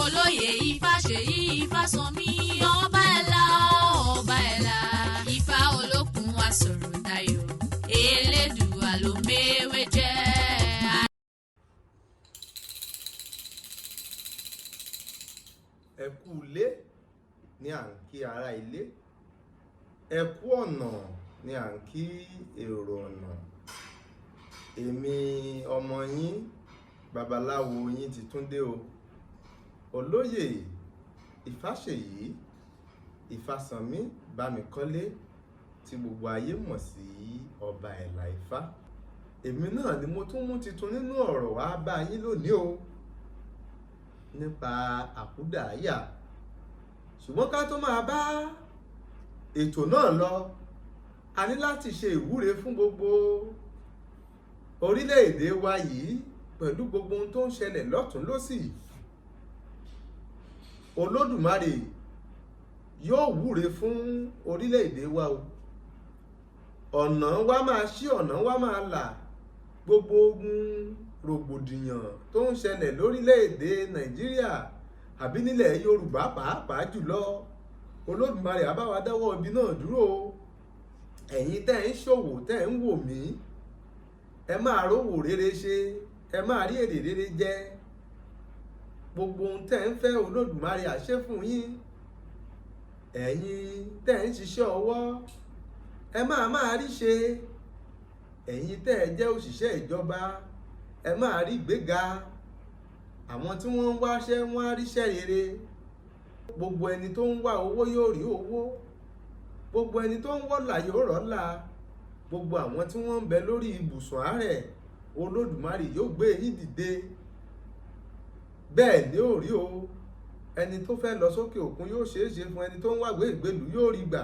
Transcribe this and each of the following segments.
Olóyè Ifáṣèyí Ifásànmí, ọba ẹ̀la, ọba ẹ̀la, Ifá olókun asọ̀rọ̀ dayọ̀, Elédùà ló méwé jẹ́. Ẹ kú ilé ní à ń kí ará ilé, ẹ kú ọ̀nà ní à ń kí èrò ọ̀nà. Èmi ọmọ yín, babaláwo yín ti tún dé o, olóyè Ìfáṣèyí Ìfásànmí Bámikọ́lé, tí gbogbo ayé mọ̀ sí Ọba Ẹ̀là Ifá. Èmi náà ni mo tún mú titun nínú ọ̀rọ̀ wá bá yín lónìí o, nípa àkúdàáyà. Ṣùgbọ́n ká tó máa bá ètò náà lọ, a ní láti ṣe ìwúre fún gbogbo orílẹ̀-èdè wa yìí pẹ̀lú gbogbo ohun tó ń ṣẹlẹ̀ lọ́tún lósì. Olódùmarè yóò wúre fún orílẹ̀-èdè wa o. Ọ̀nà wa máa ṣí, ọ̀nà wa máa là. Gbogbo ogun rògbòdìyàn tó ń ṣẹlẹ̀ lórílẹ̀-èdè Nàìjíríà àbí nílẹ̀ Yorùbá pàápàá jùlọ, Olódùmarè á bá wa dáwọ́ ibi náà dúró o. Ẹ̀yin tẹ́ ń ṣòwò, tẹ́ ń wò mí, ẹ máa rówò rere ṣe, ẹ máa rí èrè rere jẹ. Gbogbo ohun tẹ́ ń fẹ́, Olódùmarè á ṣe fún yín. Ẹ̀yin tẹ́ ń ṣiṣẹ́ ọwọ́, ẹ máa máa rí ṣe. Ẹ̀yin tẹ́ ẹ jẹ́ òṣìṣẹ́ ìjọba, ẹ máa rí ìgbéga. Àwọn tí wọ́n ń wáṣẹ́, wọ́n á ríṣẹ́ rere. Gbogbo ẹni tó ń wá owó yóò rí owó. Gbogbo ẹni tó ń wọ́là yóò rọ́lá. Gbogbo àwọn tí wọ́n ń bẹ lórí ibùsùn àárẹ̀, Olódùmarè yóò gbé yín dìde. Bẹ́ẹ̀ ni ó rí o. Ẹni tó fẹ́ lọ sókè òkun yóò ṣeé ṣe fún. Ẹni tó ń wágbé ìgbélú yóò rí gbà.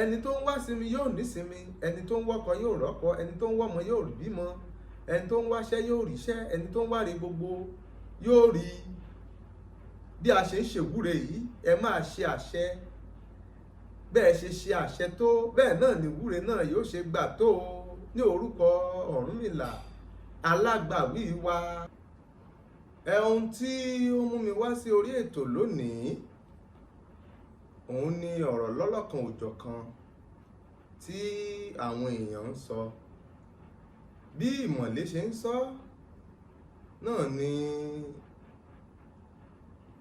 Ẹni tó ń wá sinmi yóò ní sinmi. Ẹni tó ń wọ́kọ yóò rọ́kọ. Ẹni tó ń wọ́mọ yóò rí bímọ. Ẹni tó ń wáṣẹ́ yóò ríṣẹ́. Ẹni tó ń wáre gbogbo yóò rí. Bí a ṣe ń ṣèwúre yìí, ẹ máa ṣe àṣẹ. Bẹ́ẹ̀ ṣe ṣe àṣẹ tó, bẹ́ẹ̀ náà ni ìwúre náà yóò ṣe gbà tó o, ní orúkọ Ọ̀rúnmìlà alágbàwí wa. Ẹ ohun tí ó mú mi wá sí orí ètò lónìí, òun ni ọ̀rọ̀ lọ́lọ́kan òjọ̀kan tí àwọn èèyàn ń sọ. Bí ìmọ̀lé ṣe ń sọ náà ni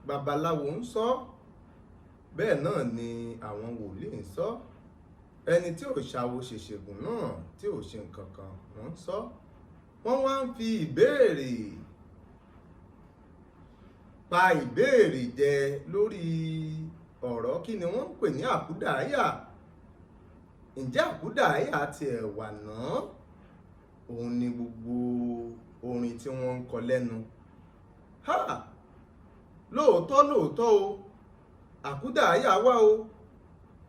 babaláwo ń sọ, bẹ́ẹ̀ náà ni àwọn wòlíì ń sọ. Ẹni tí ò ṣàwo ṣèṣègùn náà, tí ò ṣe nǹkan kan, wọ́n ń sọ. Wọ́n wá ń fi ìbéèrè pa ìbéèrè jẹ lórí ọ̀rọ̀ kí ni wọ́n ń pè ní àkúdàáyà. Ǹjẹ́ àkúdàáyà ti ẹ̀ wà náà? Òun ni gbogbo orin tí wọ́n ń kọ lẹ́nu. Ha! Lóòótọ́ lóòótọ́ o, àkúdàáyà wà o.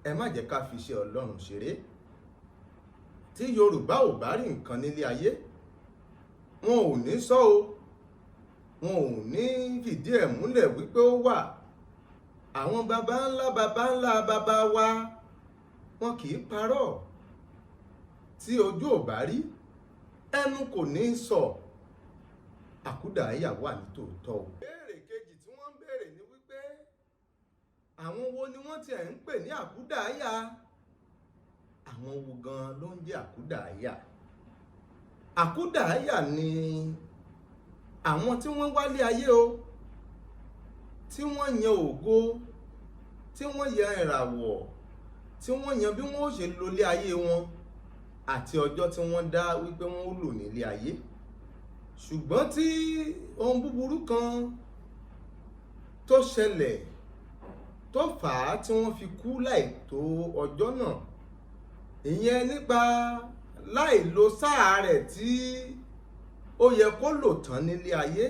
Ẹ má jẹ́ ká fi iṣẹ́ Ọlọ́run ṣeré. Tí Yorùbá ò bá rí nǹkan nílé ayé, wọn ò ní sọ o, wọn ò ní fìdí ẹ̀ múlẹ̀ wípé ó wà. Àwọn baba ńlá baba ńlá baba wa, wọn kì í parọ́. Tí ojú ò bá rí, ẹnu kò ní sọ. Àkúdàáyà wà ní tòótọ́ o. Ìbéèrè kejì tí wọ́n ń béèrè ni wípé àwọn wo ni wọ́n tiẹ̀ ń pè ní àkúdàáyà? Àwọn wo gan ló ń jẹ́ àkúdàáyà? Àkúdàáyà ni àwọn tí wọ́n wálé ayé o, tí wọ́n yan ògo, tí wọ́n yan ìràwọ̀, tí wọ́n yan bí wọ́n ó ṣe lólé ayé wọn àti ọjọ́ tí wọ́n dá wípé wọ́n ó lò nílé ayé. Ṣùgbọ́n tí ohun búburú kan tó ṣẹlẹ̀ tó fà á tí wọ́n fi kú láì tó ọjọ́ náà, ìyẹn nípa láì lo sáà rẹ̀ tí ó yẹ kó lò tán nílé ayé.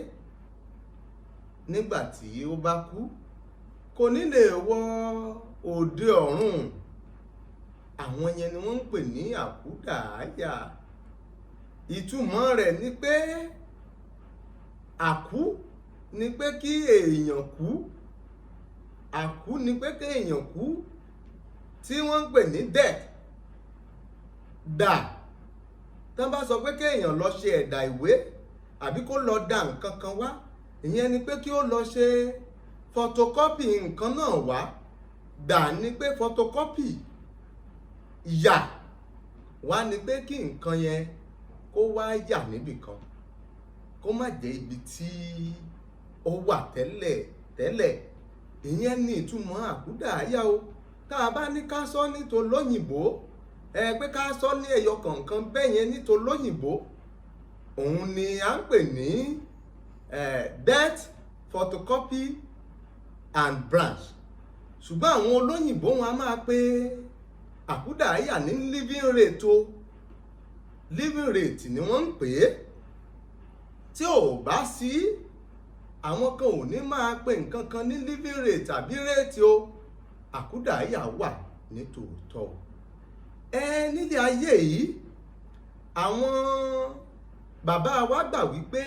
Nígbà tí ó bá kú, kò ní lè wọ òde ọ̀run. Àwọn yẹn ni wọ́n ń pè ní àkúdàáyà. Ìtumọ̀ rẹ̀ ni pé àkú ni pé kí èèyàn kú. Àkú ni pé kí èèyàn kú, tí wọ́n ń pè ní death. Dà tán bá sọ pé kéèyàn lọ ṣe ẹ̀dà ìwé àbí kó lọ da nǹkan kan wá, ìyẹn ni pé kí ó lọ ṣe Photocopy nǹkan náà wá gbà ní pé photocopy yà wá ní pé kí nǹkan yẹn kó wá yà níbì kan, kó má jẹ́ ibi tí ó wà tẹ́lẹ̀ tẹ́lẹ̀. Ìyẹn ní ìtumọ̀ àkúdàáyà o. Tá a bá ní ká sọ ní tolóyìnbó, ẹ pé ká sọ ní ẹyọ kọ̀ọ̀kan bẹ́ẹ̀ yẹn ní tolóyìnbó, òun ni à ń pè ní death, photocopy and branch. Ṣùgbọ́n àwọn olóyìnbó, wọn a máa pe àkúdàáyà ní living rate o. Living rate ni wọ́n ń pè é. Tí ò bá sí, àwọn kan ò ní máa pe nǹkan kan ní living rate tàbí rate o. Àkúdàáyà wà ní tòótọ́ o. Ẹ nílé ayé yìí, àwọn bàbá wa gbà wípé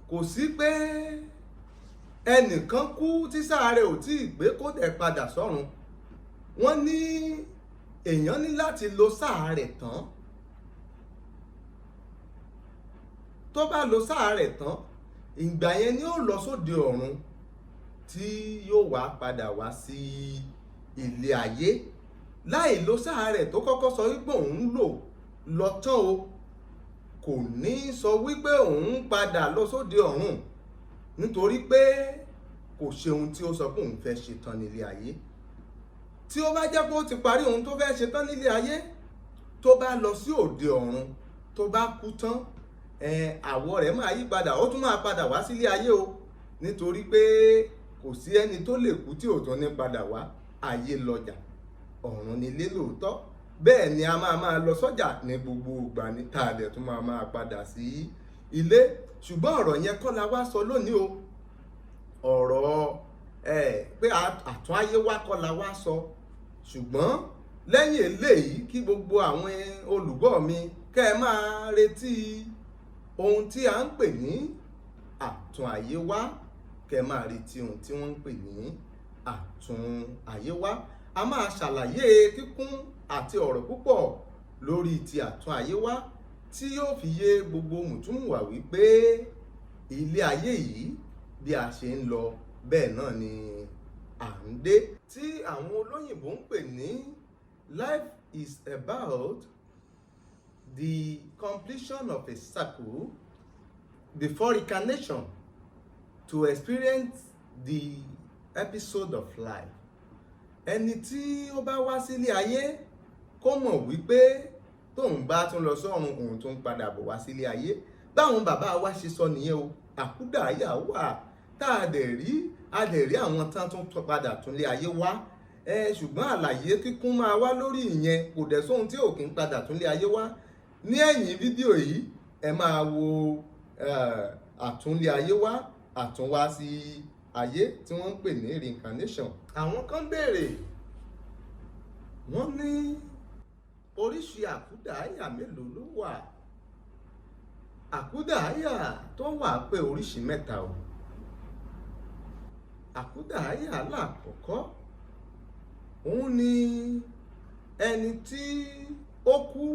kò sí pé ẹnìkan kú tí sáà rẹ̀ ò tí ì pé kó dẹ̀ padà sọ́run. Wọ́n ní èèyàn ní láti lo sáà rẹ̀ tán. Tó bá lo sáà rẹ̀ tán, ìgbà yẹn ni ó lọ sóde ọ̀run tí yóò wá padà wá sí ilé ayé. Láì lo sáà rẹ̀ tó kọ́kọ́ sọ wípé òun lò lọ tán o, kò ní sọ wípé òun padà lọ sóde ọ̀run, nítorí pé kò ṣe ohun tí ó sọ pé òun fẹ́ ṣe tán nílé ayé. Tí ó bá jẹ́ pé ó ti parí ohun tó fẹ́ ṣe tán nílé ayé, tó bá lọ sí òde ọ̀run, tó bá kú tán, àwọ̀ rẹ̀ máa yí padà, ó tún máa padà wá sílé ayé o, nítorí pé kò sí ẹni tó lè kú tí ò tún ní padà wá. Ayé lọjà, ọ̀run nílé lóòótọ́. Bẹ́ẹ̀ ni a máa máa lọ sọ́jà ní gbogbo ìgbà ní tá a dẹ̀ tún máa máa padà sí ilé. Ṣùgbọ́n ọ̀rọ̀ yẹn kọ́ la wá sọ lónìí o. Ọ̀rọ̀ ẹ pé àtún ayé wá kọ́ la wá sọ. Ṣùgbọ́n lẹ́yìn eléyìí, kí gbogbo àwọn olùgbọ́ mi kẹ́ ẹ máa retí ohun tí a ń pè ní àtún ayé wá, kẹ́ ẹ máa retí ohun tí wọ́n ń pè ní àtún ayé wá. A máa ṣàlàyé kíkún àti ọ̀rọ̀ púpọ̀ lórí ti àtún ayé wá, tí yóò fi yé gbogbo mùtúmùwà wípé ilé ayé yìí, bí a ṣe ń lọ, bẹ́ẹ̀ náà ni à ń dé. Tí àwọn olóyìnbó ń pè ní life is about the completion of a circle before reincarnation to experience the episode of life. Ẹni tí ó bá wá sílé ayé, kó mọ̀ wípé tóun bá tún lọ sọ́run, òun tún padà bọ̀ wá sílé ayé. Báwọn bàbá wa ṣe sọ nìyẹn o. Àkúdàáyà wà tá a dẹ̀ rí, a dẹ̀ rí àwọn tán tún padà tún lé ayé wá ẹ. Ṣùgbọ́n àlàyé kíkún máa wá lórí ìyẹn. Kò dẹ̀ sóhun tí ò kí ń padà tún lé ayé wá. Ní ẹ̀yìn fídíò yìí, ẹ máa wo àtúnlé ayé wá, àtúnwá sí ayé tí wọ́n ń pè ní reincarnation. Àwọn kan béèrè, wọ́n ní oríṣi àkúdàáyà mélòó ló wà? Àkúdàáyà tó wà pé oríṣi mẹ́ta o. Àkúdàáyà lákọ̀ọ́kọ́, òun ni ẹni tí ó kú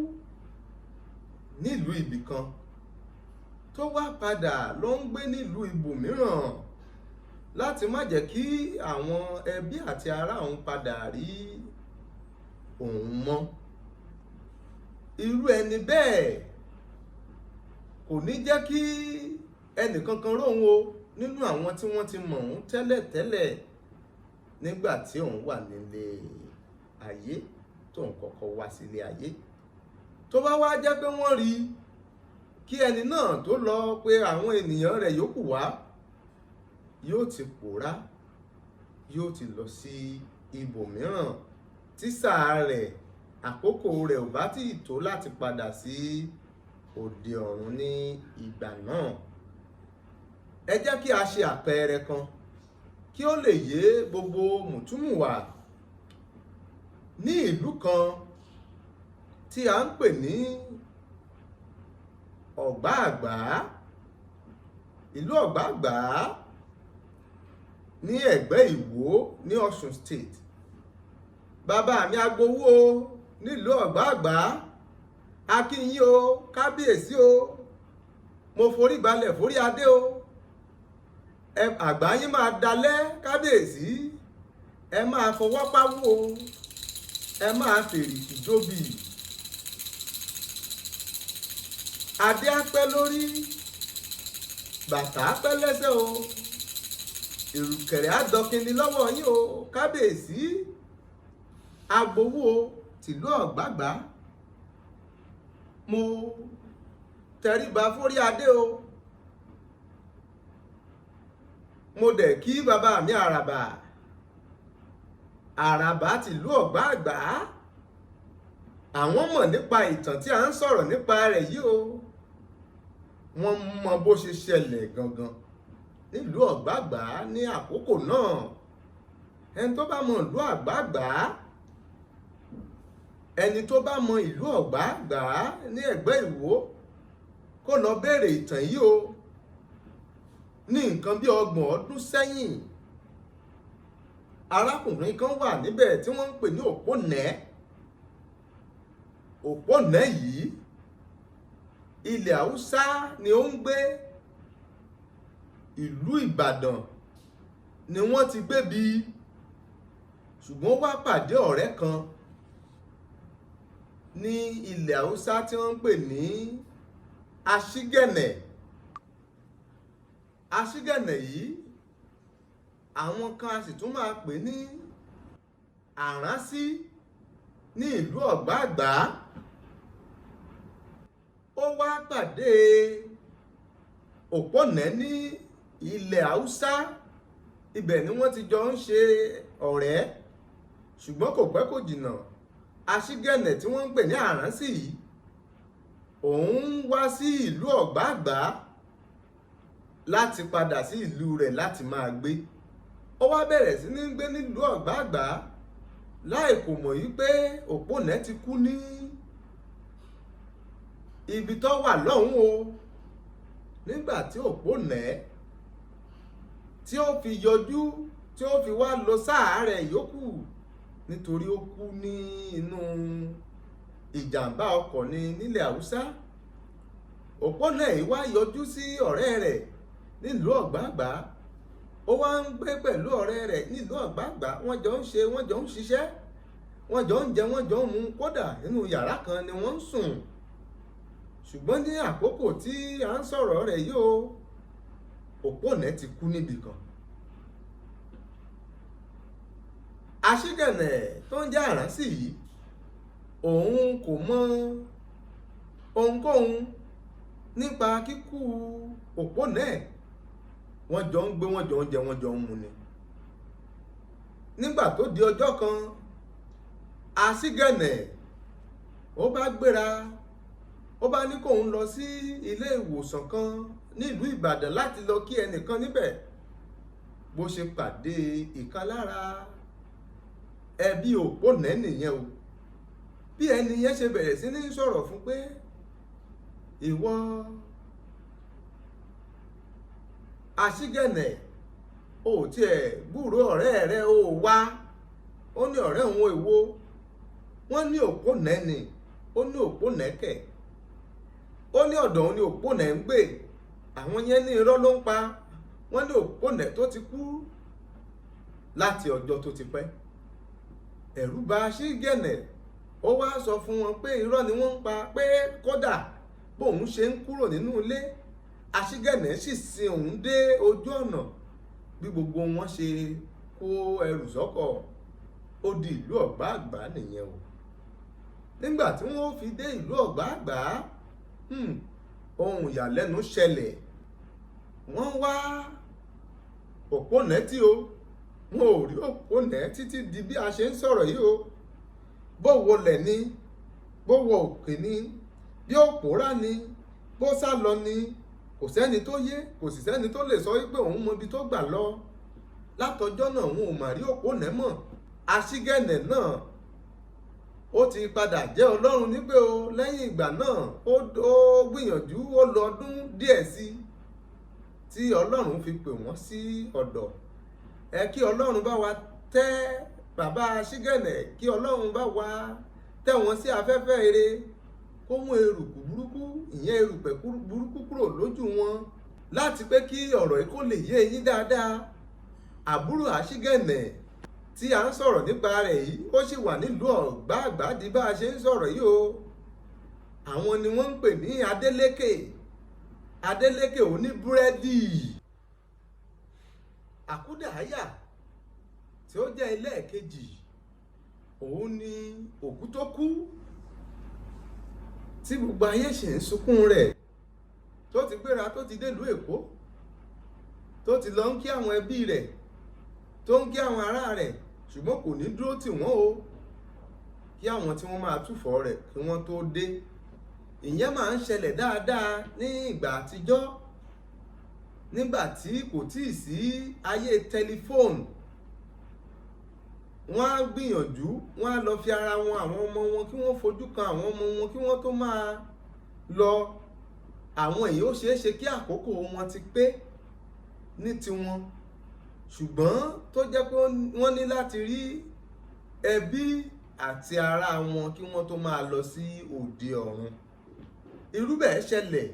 nílùú ibìkan, tó wá padà lọ ń gbé nílùú ibòmíràn láti má jẹ́ kí àwọn ẹbí àti ará òun padà rí òun mọ́. Irú ẹni bẹ́ẹ̀ kò ní jẹ́ kí ẹnìkankan róhun o nínú àwọn tí wọ́n ti mọ̀ òun tẹ́lẹ̀tẹ́lẹ̀ nígbà tí òun wà nílé ayé, tóun kọ́kọ́ wá sílé ayé. Tó bá wá jẹ́ pé wọ́n rí i, kí ẹni náà tó lọ pé àwọn ènìyàn rẹ̀ yòókù wá, yóò ti pòórá, yóò ti lọ sí ibòmíràn tí sáà rẹ̀, àkókò rẹ̀ ò bá tí ì tó láti padà sí òde ọ̀run ní ìgbà náà. Ẹ jẹ́ kí a ṣe àpẹẹrẹ kan kí ó lè yé gbogbo mùtúmùwà. Ní ìlú kan tí a ń pè ní Ọ̀gbààgbà, ìlú Ọ̀gbààgbà ní ẹ̀gbẹ́ Ìwó ní Ọ̀ṣun State. Bàbá mi agbowó o nílùú Ọ̀gbààgbà, a kí yín o, kábíyèsí o, mo forí balẹ̀ forí adé o. Ẹ àgbà yín máa dalẹ̀, kábíyèsí. Ẹ máa fọwọ́ páwó o, ẹ máa fèrèsì jóbi. Adé á pẹ́ lórí, bàtà á pẹ́ lẹ́sẹ̀ o, ìrùkẹ̀rẹ̀ á dọkinni lọ́wọ́ yín o, kábíyèsí. Agbowó tìlú Ọ̀gbàgbà, mo tẹríba fórí adé o. Mo dẹ̀ kí bàbá mi Àràbà, Àràbà tìlú Ọ̀gbàgbà. Àwọn mọ̀ nípa ìtàn tí a ń sọ̀rọ̀ nípa rẹ̀ yìí o. Wọ́n mọ bó ṣe ṣẹlẹ̀ gangan nílùú Ọ̀gbàgbà ní àkókò náà. Ẹni tó bá mọ ìlú Ọ̀gbàgbà, ẹni tó bá mọ ìlú Ọ̀gbàgbà ní ẹ̀gbẹ́ Ìwó, kó lọ béèrè ìtàn yìí o. Ní nǹkan bí 30 ọdún sẹ́yìn, arákùnrin kan wà níbẹ̀ tí wọ́n ń pè ní Òpónẹ́. Òpónẹ́ yìí, ilẹ̀ Haúsá ni ó ń gbé. Ìlú Ìbàdàn ni wọ́n ti gbé bí, ṣùgbọ́n ó wá pàdé ọ̀rẹ́ kan ní ilẹ̀ Haúsá tí wọ́n ń pè ní Aṣígẹ̀nẹ̀. Aṣígẹ̀nẹ̀ yìí, àwọn kan a sì tún máa pè ní Àránsí ní ìlú Ọ̀gbàgbà. Ó wá pàdé Òpónẹ́ ní ilẹ̀ Haúsá. Ibẹ̀ ni wọ́n ti jọ ń ṣe ọ̀rẹ́, ṣùgbọ́n kò pẹ́ kò jìnnà, Aṣígẹ̀nẹ̀ tí wọ́n ń pè ní Àránsí yìí, òun ń wá sí ìlú Ọ̀gbàgbà láti padà sí ìlú rẹ̀ láti máa gbé. Ó wá bẹ̀rẹ̀ sí ní gbé nílùú Ọ̀gbàgbà láì kò mọ̀ yí pé Òpónẹ́ ti kú ní ibi tó wà lọ́hùn o. Nígbà tí Òpónẹ́ tí ó fi yọjú, tí ó fi wá lọ sáà rẹ̀ yòókù, nítorí ó kú ní inú ìjàmbá ọkọ̀ ní nílẹ̀ Haúsá. Òpónẹ́ yìí wá yọjú sí ọ̀rẹ́ rẹ̀ nílùú Ọ̀gbàgbà. Ó wá ń gbé pẹ̀lú ọ̀rẹ́ rẹ̀ nílùú Ọ̀gbàgbà. Wọ́n jọ ń ṣe, wọ́n jọ ń ṣiṣẹ́, wọ́n jọ ń jẹ, wọ́n jọ ń mu, kódà nínú yàrá kan ni wọ́n ń sùn. Ṣùgbọ́n ní àkókò tí à ń sọ̀rọ̀ rẹ̀ yìí o, Òpónẹ́ ti kú níbì kan. Aṣígẹ̀nẹ̀ tó ń jẹ́ Àránsí yìí, òun kò mọ ohunkóhun nípa kíkú Òpónẹ́. Wọ́n jọ ń gbé, wọ́n jọ ń jẹ, wọ́n jọ ń mu ni. Nígbà tó di ọjọ́ kan, Aṣígẹ̀nẹ̀ ó bá gbéra, ó bá ní kóun lọ sí ilé ìwòsàn kan nílùú Ìbàdàn láti lọ kí ẹnìkan níbẹ̀. Bó ṣe pàdé ìkan lára ẹbí Òpónẹ́ nìyẹn o. Bí ẹni yẹn ṣe bẹ̀rẹ̀ sí ní sọ̀rọ̀ fún pé, ìwọ Aṣígẹ̀nẹ̀, o ò tiẹ̀ gbúròó ọ̀rẹ́ rẹ, o ò wá. Ó ní ọ̀rẹ́ òun èwo? Wọ́n ní Òpónẹ́ ni. Ó ní Òpónẹ́ kẹ̀. Ó ní ọ̀dọ̀ òun ni Òpónẹ́ ń gbé. Àwọn yẹn ní irọ́ ló ń pa. Wọ́n ní Òpónẹ́ tó ti kú láti ọjọ́ tó ti pẹ́. Ẹ̀rù bà Aṣígẹ̀nẹ̀. Ó wá sọ fún wọn pé irọ́ ni wọ́n ń pa, pé kódà bóun ṣe ń kúrò nínú ilé, Aṣígẹ̀nẹ̀ sì sin òun dé ojú ọ̀nà. Bí gbogbo wọn ṣe kó ẹrù sọ́kọ̀, ó di ìlú Ọ̀gbàgbà nìyẹn o. Nígbà tí wọ́n fi dé ìlú Ọ̀gbàgbà, ohun ìyàlẹ́nu ṣẹlẹ̀. Wọ́n wá Òpónẹ́ tí o, wọn ò rí Òpónẹ́ títí di bí a ṣe ń sọ̀rọ̀ yìí o. Bó wọlẹ̀ ni, bó wọ òkè ni, bí ó pòórá ni, bó sá lọ ni, kò sẹ́ni tó yé, kò sì sẹ́ni tó lè sọ wípé òun mọ ibi tó gbà lọ. Látọjọ́ náà wọn ò mà rí Òpónẹ́ mọ́. Aṣígẹ̀nẹ̀ náà ó ti padà jẹ́ Ọlọ́run nípè o. Lẹ́yìn ìgbà náà ó gbìyànjú, ó lọ ọdún díẹ̀ sí tí Ọlọ́run fi pè wọ́n sí ọ̀dọ̀. Ẹ kí Ọlọ́run bá wa tẹ́ bàbá Aṣígẹ̀nẹ̀, kí Ọlọ́run bá wa tẹ́ wọn sí afẹ́fẹ́ ire, kó mú eruku burúkú, ìyẹn erùpẹ̀ burúkú kúrò lójú wọn. Láti pé kí ọ̀rọ̀ yìí kó lè yé yín dáadáa, àbúrò Àṣìgẹ̀nẹ̀ tí a ń sọ̀rọ̀ nípa rẹ̀ yìí, ó sì wà nílùú Ọ̀gbàgbà di bá a ṣe ń sọ̀rọ̀ yìí o. Àwọn ni wọ́n ń pè ní Adélékè, Adélékè oníbúrẹ́dì. Àkúdàáyà tí ó jẹ́ ẹlẹ́ẹ̀kejì, òun ni òkú tó kú tí gbogbo ayé ṣì ń sunkún rẹ̀, tó ti gbéra, tó ti délùú Èkó, tó ti lọ ń kí àwọn ẹbí rẹ̀, tó ń kí àwọn ará rẹ̀, ṣùgbọ́n kò ní dúró tì wọ́n o, kí àwọn tí wọ́n máa túfọ̀ rẹ̀ kí wọ́n tó dé. Ìyẹn máa ń ṣẹlẹ̀ dáadáa ní ìgbà àtijọ́, nígbà tí kò tíì sí ayé tẹlifóònù. Wọ́n á gbìyànjú, wọ́n á lọ fi ara wọn àwọn ọmọ wọn, kí wọ́n fojú kan àwọn ọmọ wọn kí wọ́n tó máa lọ. Àwọn èyí, ó ṣeé ṣe kí àkókò wọn ti pé ní tiwọn, ṣùgbọ́n tó jẹ́ pé wọ́n ní láti rí ẹbí àti ará wọn kí wọ́n tó máa lọ sí òde ọ̀run. Irú bẹ́ẹ̀ ṣẹlẹ̀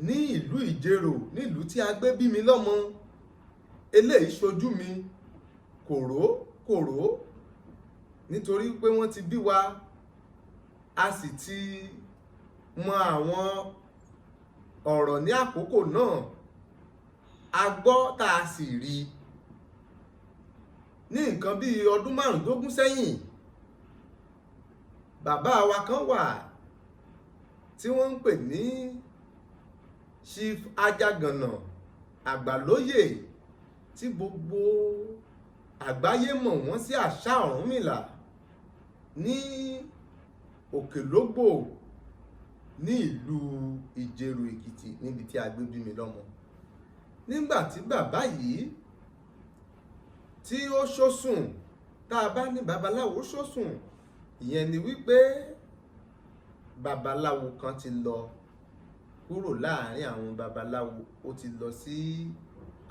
ní ìlú Ìjerò, nílùú tí a gbé bí mi lọ́mọ. Eléyìí ṣojú mi kòró kòró, nítorí pé wọ́n ti bí wa, a sì ti mọ àwọn ọ̀rọ̀ ní àkókò náà. A gbọ́, tá a sì rí. Ní nǹkan bíi ọdún 15 sẹ́yìn, bàbá wa kan wà tí wọ́n ń pè ní Chief Ajagànà Àgbàlóyè, tí gbogbo àgbáyé mọ̀ wọ́n sí Àṣà Ọ̀rúnmìlà, ní Òkèlógbò, ní ìlú Ìjerò Èkìtì, níbi tí a gbé bí mi lọ́mọ. Nígbà tí bàbá yìí tí ó ṣósùn, tá a bá ní babaláwo ṣósùn, ìyẹn ni wípé babaláwo kan ti lọ kúrò láàrin àwọn babaláwo, ó ti lọ sí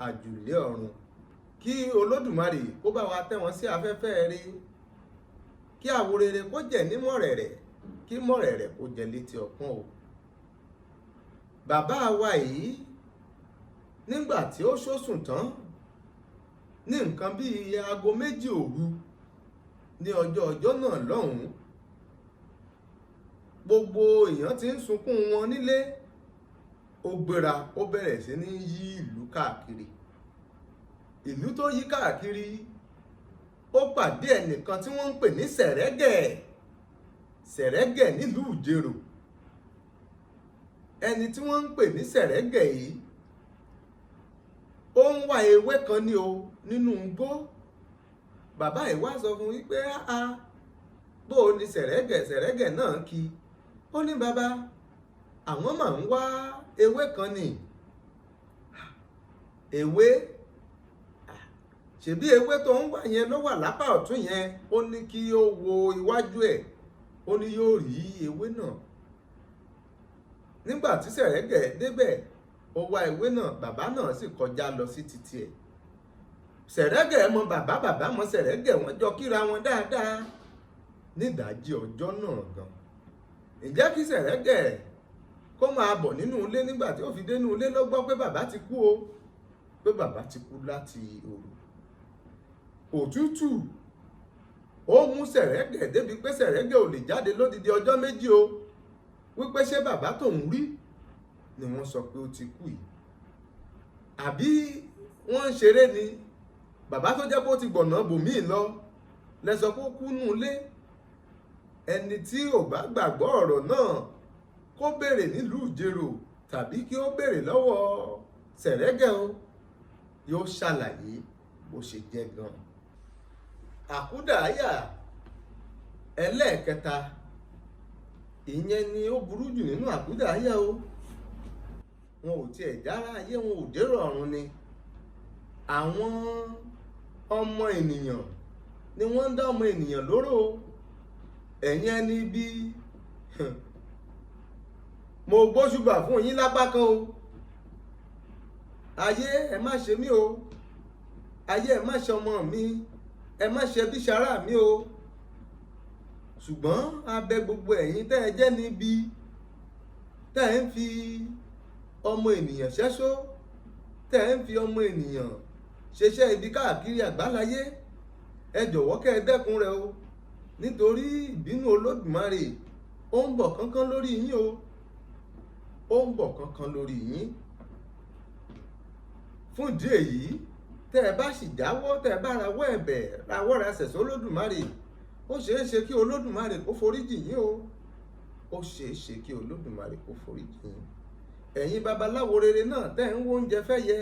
àjùlé ọ̀run. Kí Olódùmarè kó bá wa tẹ́ wọn sí afẹ́fẹ́ rere, kí àwo rere kó jẹ́ ní mọ̀rẹ̀rẹ̀, kí mọ̀rẹ̀rẹ̀ kó jẹ létí ọpọ́n o. Bàbá wa yìí, nígbà tí ó ṣósùn tán ní nǹkan bíi aago 2 òru ní ọjọ́ ọjọ́ náà lọ́hùn-ún, gbogbo èèyàn ti ń sunkún wọn nílé, ó gbéra, ó bẹ̀rẹ̀ sí ní yí ìlú káàkiri. Ìlú tó yí káàkiri, ó pàdé ẹnìkan tí wọ́n ń pè ní Sẹ̀rẹ́gẹ̀, Sẹ̀rẹ́gẹ̀ nílùú Ìjerò. Ẹni tí wọ́n ń pè ní Sẹ̀rẹ́gẹ̀ yìí, ó ń wá ewé kan ní o nínú igbó. Bàbá yìí wá sọ fún wípé, "Áá, bó o ní Sẹ̀rẹ́gẹ̀?" Sẹ̀rẹ́gẹ̀ náà kí ó ní, "Bàbá, àwọn máa ń wá ewé kan ní." "Ewé? Ṣebí ewé tó ń wá yẹn ló wà lápá ọ̀tún yẹn." Ó ní kí ó wo iwájú ẹ̀, ó ní yóò rí ewé náà. Nígbà tí Sẹ̀rẹ́gẹ̀ débẹ̀, ó wá ewé náà, bàbá náà sì kọjá lọ sí títí ẹ̀. Sẹ̀rẹ́gẹ̀ mọ bàbá, bàbá mọ Sẹ̀rẹ́gẹ̀, wọ́n jọ kíra wọn dáadáa nídàájí ọjọ́ náà gan. Ǹjẹ́ kí Sẹ̀rẹ́gẹ̀ kó máa bọ̀ nínú ilé, nígbà tí ó fi dénú ilé ló gbọ́ pé bàbá ti kú o, pé bàbá ti kú láti òru. Òtútù ó mú Sẹ̀rẹ́gẹ̀ débi pé Sẹ̀rẹ́gẹ̀ ò lè jáde lódidi ọjọ́ 2 o, wípé ṣé bàbá tóun rí ni wọ́n sọ pé ó ti kú yìí, àbí wọ́n ń ṣeré ni? Bàbá tó jẹ́ pé ó ti gbọ̀nà bòmíì lọ lẹ́sọ pé ó kú nù ilé. Ẹni tí ò bá gbàgbọ́ ọ̀rọ̀ náà, kó béèrè nílùú Ìjerò tàbí kí ó béèrè lọ́wọ́ Sẹ̀rẹ́gẹ̀ o, yóò ṣàlàyé bó ṣe jẹ́ gan. Àkúdàáyà ẹlẹ́ẹ̀kẹta, ìyẹn ni ó burú jù nínú àkúdàáyà o. Wọn ò tiẹ̀ dára ayé, wọn ò dérò ọ̀run ni. Àwọn ọmọ ènìyàn ni wọ́n ń dá ọmọ ènìyàn lóró. Ẹ̀yin ẹni bí, mo gbóṣùbà fún yín lápá kan o. Ayé, ẹ má ṣe mí o. Ayé, ẹ má ṣe ọmọ mi, ẹ má ṣe bí ṣara mi o. Ṣùgbọ́n a bẹ̀ gbogbo ẹ̀yin tẹ́ ẹ jẹ́ níbi tẹ́ ẹ ń fi ọmọ ènìyàn ṣẹ́ṣó, tẹ́ ẹ ń fi ọmọ ènìyàn ṣeṣẹ́ ibi káàkiri àgbáláyé, ẹ jọ̀wọ́ kẹ́ ẹ dẹ́kun rẹ̀ o, nítorí ìbínú Olódùmarè ó ń bọ̀ kánkán lórí yín o, ó ń bọ̀ kánkán lórí yín. Fún ìdí èyí, tẹ́ ẹ bá sì jáwọ́, tẹ́ ẹ bá rawọ́ ẹ̀bẹ̀, rawọ́ rasẹ̀ sólódùmarè, ó ṣeé ṣe kí Olódùmarè kó foríjì yín o, ó ṣeé ṣe kí Olódùmarè kó foríjì yín. Ẹ̀yin babaláwo rere náà tẹ́ ń wo oúnjẹ fẹ́ yẹ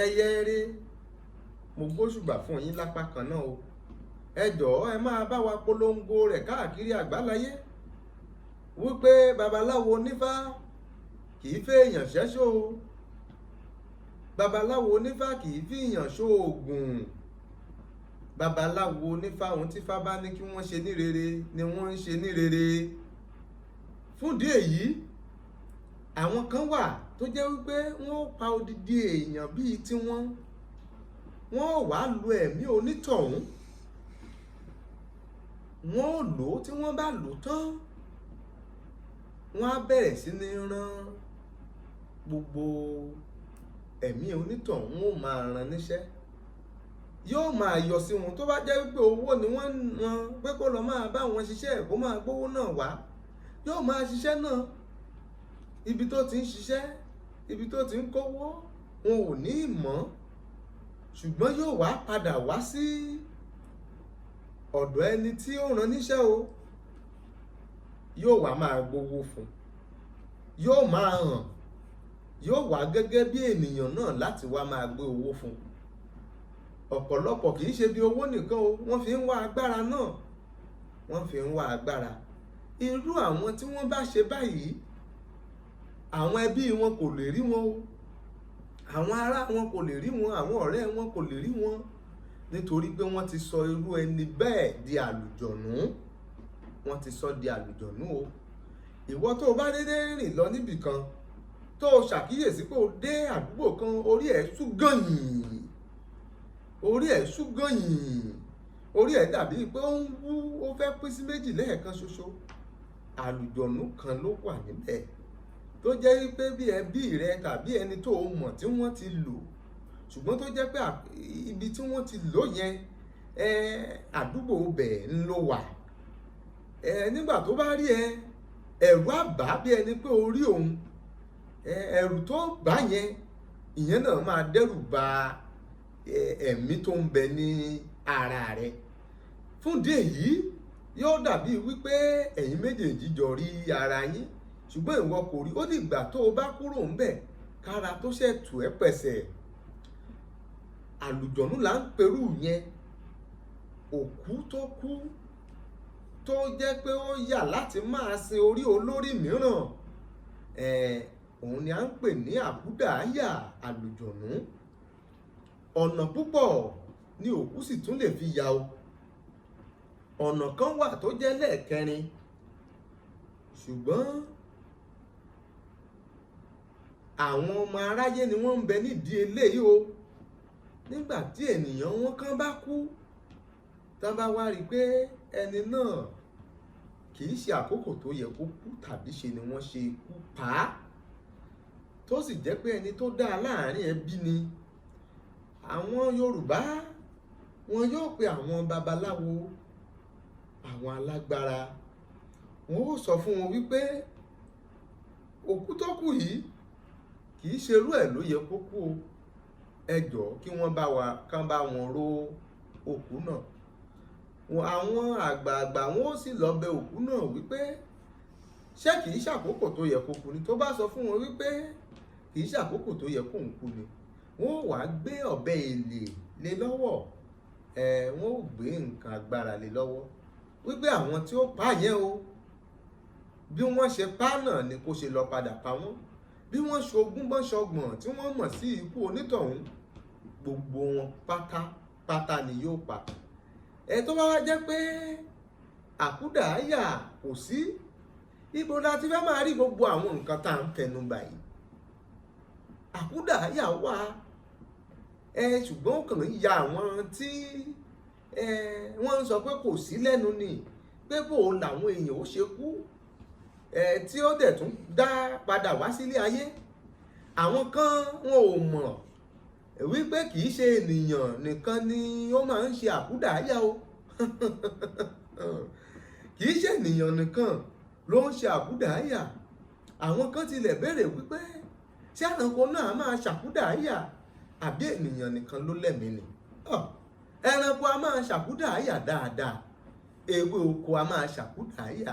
ẹyẹ eré, mo gbóṣùbà fún yín lápá kan náà o. Ẹ jọ̀ọ́, ẹ máa bá wa polongo rẹ̀ káàkiri àgbáláyé wípé babaláwo onífá kì í fẹ́ èèyàn ṣẹ́ṣó o, babaláwo onífá kì í fi èèyàn ṣoògùn, babaláwo onífá ohun tífá bá ní kí wọ́n ṣe ní rere ni wọ́n ń ṣe ní rere. Fúndìí èyí, àwọn kan wà tó jẹ́ wípé wọ́n ó pa odidi èèyàn bíi tiwọn, wọ́n ó wá lo ẹ̀mí onítọ̀hún, wọ́n ó lò ó. Tí wọ́n bá lò ó tán, wọ́n á bẹ̀rẹ̀ sí ní rán gbogbo ẹ̀mí onítọ̀hún, ó máa rán níṣẹ́, yóò máa yọ sí wọn. Tó bá jẹ́ wípé owó ni wọ́n ń ran pé kó lọ máa bá wọn ṣiṣẹ́, kó máa gbówó náà wá, yóò máa ṣiṣẹ́ náà. Ibi tó ti ń ṣiṣẹ́, ibi tó ti ń kówó, wọn ò ní mọ̀, ṣùgbọ́n yóò wá padà wá sí ọ̀dọ̀ ẹni tí ó rán níṣẹ́ o, yóò wá máa gbowó fún, yóò máa hàn, yóò wá gẹ́gẹ́ bí ènìyàn náà láti wá máa gbé owó fún. Ọ̀pọ̀lọpọ̀ kì í ṣe bí owó nìkan o, wọ́n fi ń wá agbára náà, wọ́n fi ń wá agbára. Irú àwọn tí wọ́n bá ṣe báyìí, àwọn ẹbí wọn kò lè rí wọn o, àwọn ará wọn kò lè rí wọn, àwọn ọ̀rẹ́ wọn kò lè rí wọn, nítorí pé wọ́n ti sọ irú ẹni bẹ́ẹ̀ di àlùjọ̀nú, wọ́n ti sọ di àlùjọ̀nú o. Ìwọ tó o bá dédé rìn lọ níbì kan, tó o ṣàkíyèsí pé o dé àdúgbò kan, orí ẹ̀ sú gànyìn, orí ẹ̀ sú gànyìn, orí ẹ̀ dàbí pé ó ń wú, ó fẹ́ pín sí méjì lẹ́ẹ̀kan ṣoṣo, àlùjọ̀nú kan ló wà níbẹ̀ tó jẹ́ wípé bí ẹbí rẹ tàbí ẹni tó o mọ̀ tí wọ́n ti lò, ṣùgbọ́n tó jẹ́ pé ibi tí wọ́n ti lò yẹn, àdúgbò bẹ̀ ń ló wà. Nígbà tó bá rí ẹ, ẹ̀rù á bà á bí ẹni pé o rí òun. Ẹ̀rù tó bà yẹn, ìyẹn náà máa dẹ́rù bà ẹ̀mí tó ń bẹ ní ara rẹ. Fún ìdí èyí, yóò dàbí wípé ẹ̀yin méjèèjì jọ rí ara yín, ṣùgbọ́n ìwọ kò rí. Ó dìgbà tó o bá kúrò ńbẹ̀ kára tó ṣẹ̀ tù ẹ́ pẹ̀sẹ̀. Àlùjọ̀nú là ń perú yẹn. Òkú tó kú tó jẹ́ pé ó yà láti máa sin orí olórí mìíràn, òun ni à ń pè ní àkúdàáyà àlùjọ̀nú. Ọ̀nà púpọ̀ ni òkú sì tún lè fi ya o. Ọ̀nà kan wà tó jẹ́ lẹ́ẹ̀kẹrin, ṣùgbọ́n àwọn ọmọ aráyé ni wọ́n ń bẹ nídìí eléyìí o. Nígbà tí ènìyàn wọn kan bá kú, tán bá wá rí pé ẹni náà kì í ṣe àkókò tó yẹ kó kú tàbí ṣe ni wọ́n ṣe ikú pa á, tó sì jẹ́ pé ẹni tó dáa láàrin ẹbí ni, àwọn Yorùbá wọn yóò pe àwọn babaláwo, àwọn alágbára, wọn ó sọ fún wọn wípé òkú tó kú yìí kì í ṣerú ẹ̀ ló yẹ kó kú o, ẹ jọ̀ọ́ kí wọ́n bá wa kán bá wọn ró òkú náà. Àwọn àgbààgbà wọn ó sì lọ bẹ òkú náà wípé ṣé kì í ṣàkókò tó yẹ kó kú ni. Tó bá sọ fún wọn wípé kì í ṣàkókò tó yẹ kó ń kú ni, wọn ó wá gbé ọ̀bẹ èlé lé lọ́wọ́, wọn ó gbé nǹkan agbára lé lọ́wọ́ wípé àwọn tí ó pa yẹn o, bí wọ́n ṣe pa náà ni kó ṣe lọ padà pa wọ́n, bí wọ́n ṣogún bọ́n ṣọgbọ̀n tí wọ́n mọ̀ sí ikú onítọ̀hún, gbogbo wọn pátápátá ni yóò pa. Tó bá wá jẹ́ pé àkúdàáyà kò sí, ibo la ti fẹ́ máa rí gbogbo àwọn nǹkan tá à ń tẹnu bà yìí? Àkúdàáyà wà, ṣùgbọ́n ó kàn ń ya àwọn tí wọ́n ń sọ pé kò sí lẹ́nu ni, pé bò làwọn èèyàn ó ṣe kú. Tí ó dẹ̀ tún dá padà wá sílé ayé. Àwọn kan wọn ò mọ̀ wípé kì í ṣe ènìyàn nìkan ni ó máa ń ṣe àkúdàáyà o. Kì í ṣe ènìyàn nìkan ló ń ṣe àkúdàáyà. Àwọn kan tilẹ̀ béèrè wípé ṣé ẹranko náà máa ṣàkúdàáyà àbí ènìyàn nìkan ló lẹ́mìí ni? Ẹranko a máa ṣàkúdàáyà dáadáa, ewé oko a máa ṣàkúdàáyà,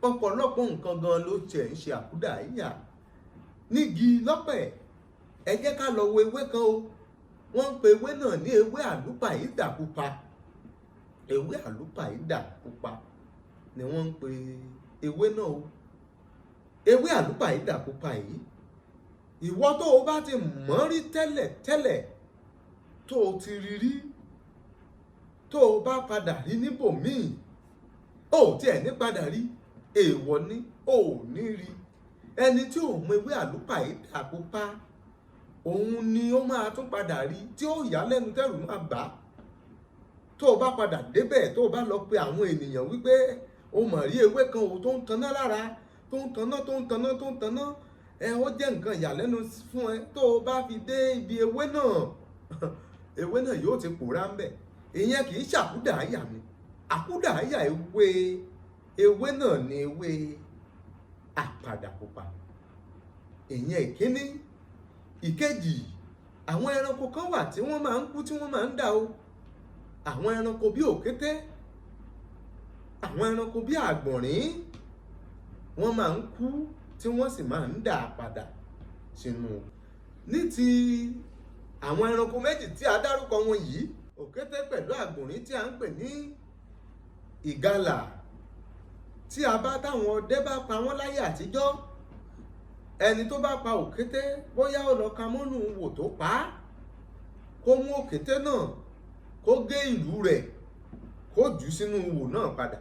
ọ̀pọ̀lọpọ̀ nǹkan gan ló tiẹ̀ ń ṣe àkúdàáyà. Nígi lọ́pẹ̀, ẹ jẹ́ ká lọ wo ewé kan o. Wọ́n ń pe ewé náà ní ewé àlùpàídà pupa. Ewé àlùpàídà pupa ni wọ́n ń pe ewé náà o. Ewé àlùpàídà pupa yìí, ìwọ tó o bá ti mọ̀ rí tẹ́lẹ̀ tẹ́lẹ̀, tó o ti rí rí, tó o bá padà rí níbòmíì, o ò tiẹ̀ ní padà rí, èèwọ̀ ni, o ò ní rí. Ẹni tí ò mọ ewé àlùpàídà pupa, òun ni ó máa tún padà rí tí ó yà lẹ́nu tẹ́rù máa bà á. Tó o bá padà débẹ̀, tó o bá lọ pe àwọn ènìyàn wípé o mọ̀ rí ewé kan o tó ń taná lára, tó ń taná, tó ń taná, tó ń taná, ó jẹ́ nǹkan ìyàlẹ́nu fún ẹ. Tó o bá fi dé ibi ewé náà, ewé náà yóò ti pòórá ń bẹ̀. Ìyẹn kì í ṣàkúdàáyà ni. Àkúdàáyà ewé náà ni ewé àpàdà pupa. Ìyẹn ìkíní. Ìkejì, àwọn ẹranko kan wà tí wọ́n máa ń kú tí wọ́n máa ń dà o. Àwọn ẹranko bí òkété, àwọn ẹranko bí àgbọ̀nrín, wọ́n máa ń kú tí wọ́n sì máa ń dà padà sínú. Ní ti àwọn ẹranko méjì tí a dárúkọ wọn yìí, òkété pẹ̀lú àgbọ̀nrín tí a ń pè ní ìgalà, tí a bá táwọn ọdẹ bá pa wọ́n láyé àtijọ́, ẹni tó bá pa òkété, bóyá ó lọ ka mọ́nú wò tó pa á, kó mú òkété náà, kó gé ìlú rẹ̀, kó jù sínú wò náà padà.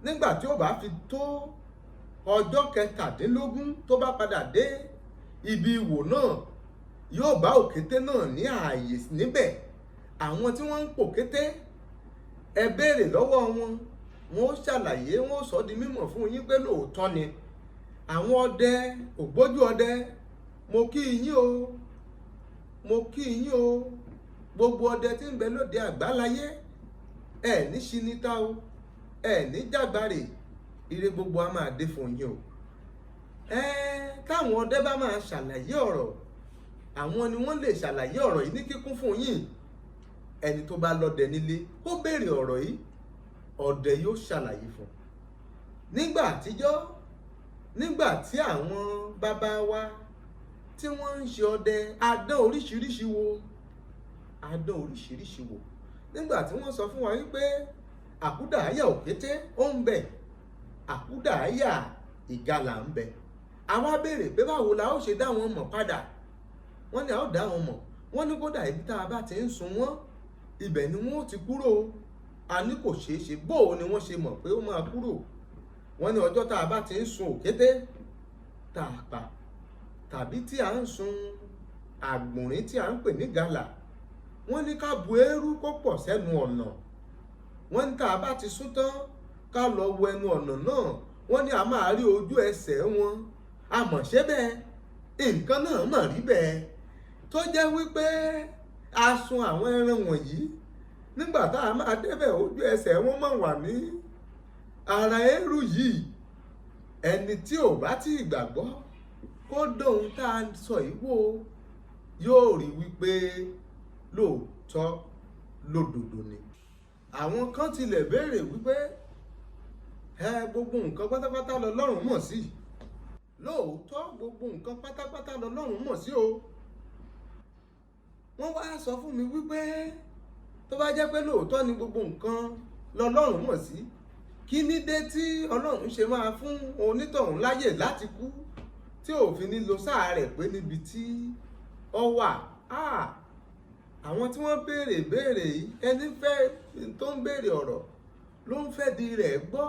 Nígbà tí ó bá fi tó ọjọ́ 17 tó bá padà dé ibi ìwò náà, yóò bá òkété náà ní ààyè níbẹ̀. Àwọn tí wọ́n ń pòkété, ẹ béèrè lọ́wọ́ wọn, wọ́n ó ṣàlàyé, wọ́n ó sọ di mímọ̀ fún yín pé lóòótọ́ ni. Àwọn ọdẹ, ògbójú ọdẹ, mo kí yín o, mo kí yín o. Gbogbo ọdẹ tí ń bẹ lóde àgbáláyé, ẹ ní ṣinita o, ẹ ní jàgbárè, ire gbogbo a máa dé fún yín o. Táwọn ọdẹ bá máa ṣàlàyé ọ̀rọ̀, àwọn ni wọ́n lè ṣàlàyé ọ̀rọ̀ yìí ní kíkún fún yín. Ẹni tó bá lọ́dẹ nílé, kó béèrè ọ̀rọ̀ yìí, ọdẹ yóò ṣàlàyé fún un. Nígbà àtijọ́, nígbà tí àwọn bàbá wa tí wọ́n ń ṣe ọdẹ, adán oríṣiríṣi wo, adán oríṣiríṣi wo. Nígbà tí wọ́n sọ fún wa wípé àkúdàáyà òkété ó ń bẹ, àkúdàáyà ìgalà ń bẹ, àwa béèrè pé báwo la ó ṣe dá wọn mọ̀ padà. Wọ́n ní a ó dá wọn mọ̀. Wọ́n ní kódà ibi tá a bá ti ń sun wọ́n, ibẹ̀ ni wọ́n ó ti kúrò. A ní kò ṣeé ṣe, bó o ni wọ́n ṣe mọ̀ pé ó máa kúrò. Wọ́n ní ọjọ́ tá a bá ti ń sun òkété tá a pa, tàbí tí a ń sun àgbọ̀nrín tí a ń pè ní galà, wọ́n ní ká bu eérú kó pọ̀ sẹ́nu ọ̀nà. Wọ́n ní tá a bá ti sún tán, ká lọ wo ẹnu ọ̀nà náà. Wọ́n ní a máa rí ojú ẹsẹ̀ wọn. A mọ̀ ṣé bẹ́ẹ̀, nǹkan náà mọ̀ rí bẹ́ẹ̀. Tó jẹ́ wípé a sun àwọn ẹran wọ̀nyí, nígbà tá a máa débẹ̀, ojú ẹsẹ̀ wọn máa wà ní ara eérú yìí. Ẹni tí ò bá tí ì gbàgbọ́, kó dóhun tá a sọ yìí wò, yóò rí wípé lóòótọ́ lódodo ni. Àwọn kan tilẹ̀ béèrè wípé gbogbo nǹkan pátápátá lọ́lọ́run mọ̀ sí. Lóòótọ́ gbogbo nǹkan pátápátá lọ́lọ́run mọ̀ sí o. Wọ́n wá sọ fún mi wípé tó bá jẹ́ pé lóòótọ́ ni gbogbo nǹkan lọ́lọ́run mọ̀ sí, kí ní dé tí Ọlọ́run ṣe máa fún onítọ̀hún láyè láti kú tí ò fi ní lo sáà rẹ̀ pé níbi tí ó wà? Àwọn tí wọ́n béèrè béèrè yìí, ẹni fẹ́ tó ń béèrè ọ̀rọ̀ ló ń fẹ́ di rẹ̀ gbọ́.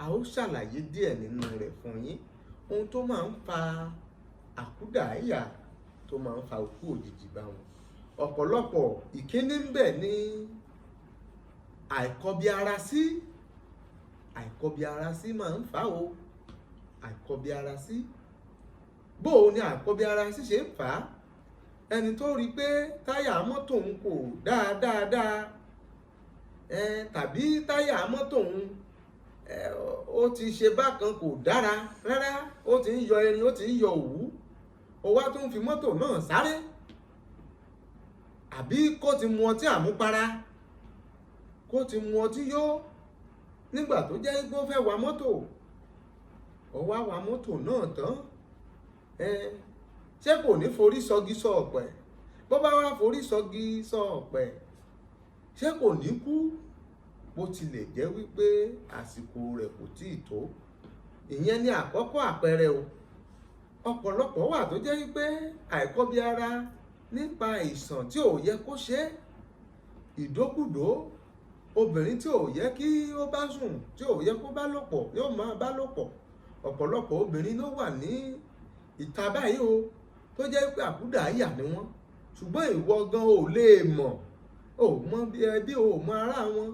A ó ṣàlàyé díẹ̀ nínú rẹ̀ fún yín. Ohun tó máa ń fa àkúdàáyà, tó máa ń fa ikú òjijì bá wọn. Ọ̀pọ̀lọpọ̀ ìkíní ń bẹ ní àìkọbi ara sí. Àìkọbi ara sí máa ń fà o. Àìkọbi ara sí. Bó o ní àìkọbi ara sí ṣe ń fà á? Ẹni tó rí i pé táyà mọ́tò òun kò dáadáa, tàbí táyà mọ́tò òun ó ti ṣe bákan, kò dára rárá, ó ti ń yọ irin, ó ti ń yọ òwú, ó wá tó ń fi mọ́tò náà sáré, àbí kó ti mu ọtí àmupara, kó ti mu ọtí yó nígbà tó jẹ́ pé ó fẹ́ wa mọ́tò. Ó wá wa mọ́tò náà tán, ṣé kò ní forí sọgi sọ ọ̀pẹ? Bó bá wá forí sọgi sọ ọ̀pẹ, ṣé kò ní kú? Bó tilẹ̀ jẹ́ wípé àsìkò rẹ̀ kò tíì tó. Ìyẹn ni àkọ́kọ́ àpẹẹrẹ o. Ọ̀pọ̀lọpọ̀ wà tó jẹ́ wípé àìkọbi ara nípa àìsàn tí ò yẹ kó ṣe é, ìdókùdó, obìnrin tí ò yẹ kí ó bá sùn, tí ò yẹ kó bá lò pọ̀, yóò máa bá lò pọ̀. Ọ̀pọ̀lọpọ̀ obìnrin ló wà ní ìta báyìí o, tó jẹ́ pé àkúdàáyà ni wọ́n, ṣùgbọ́n ìwọ gan ò lè mọ̀, ò mọ bí ẹbí, ò mọ ará wọn.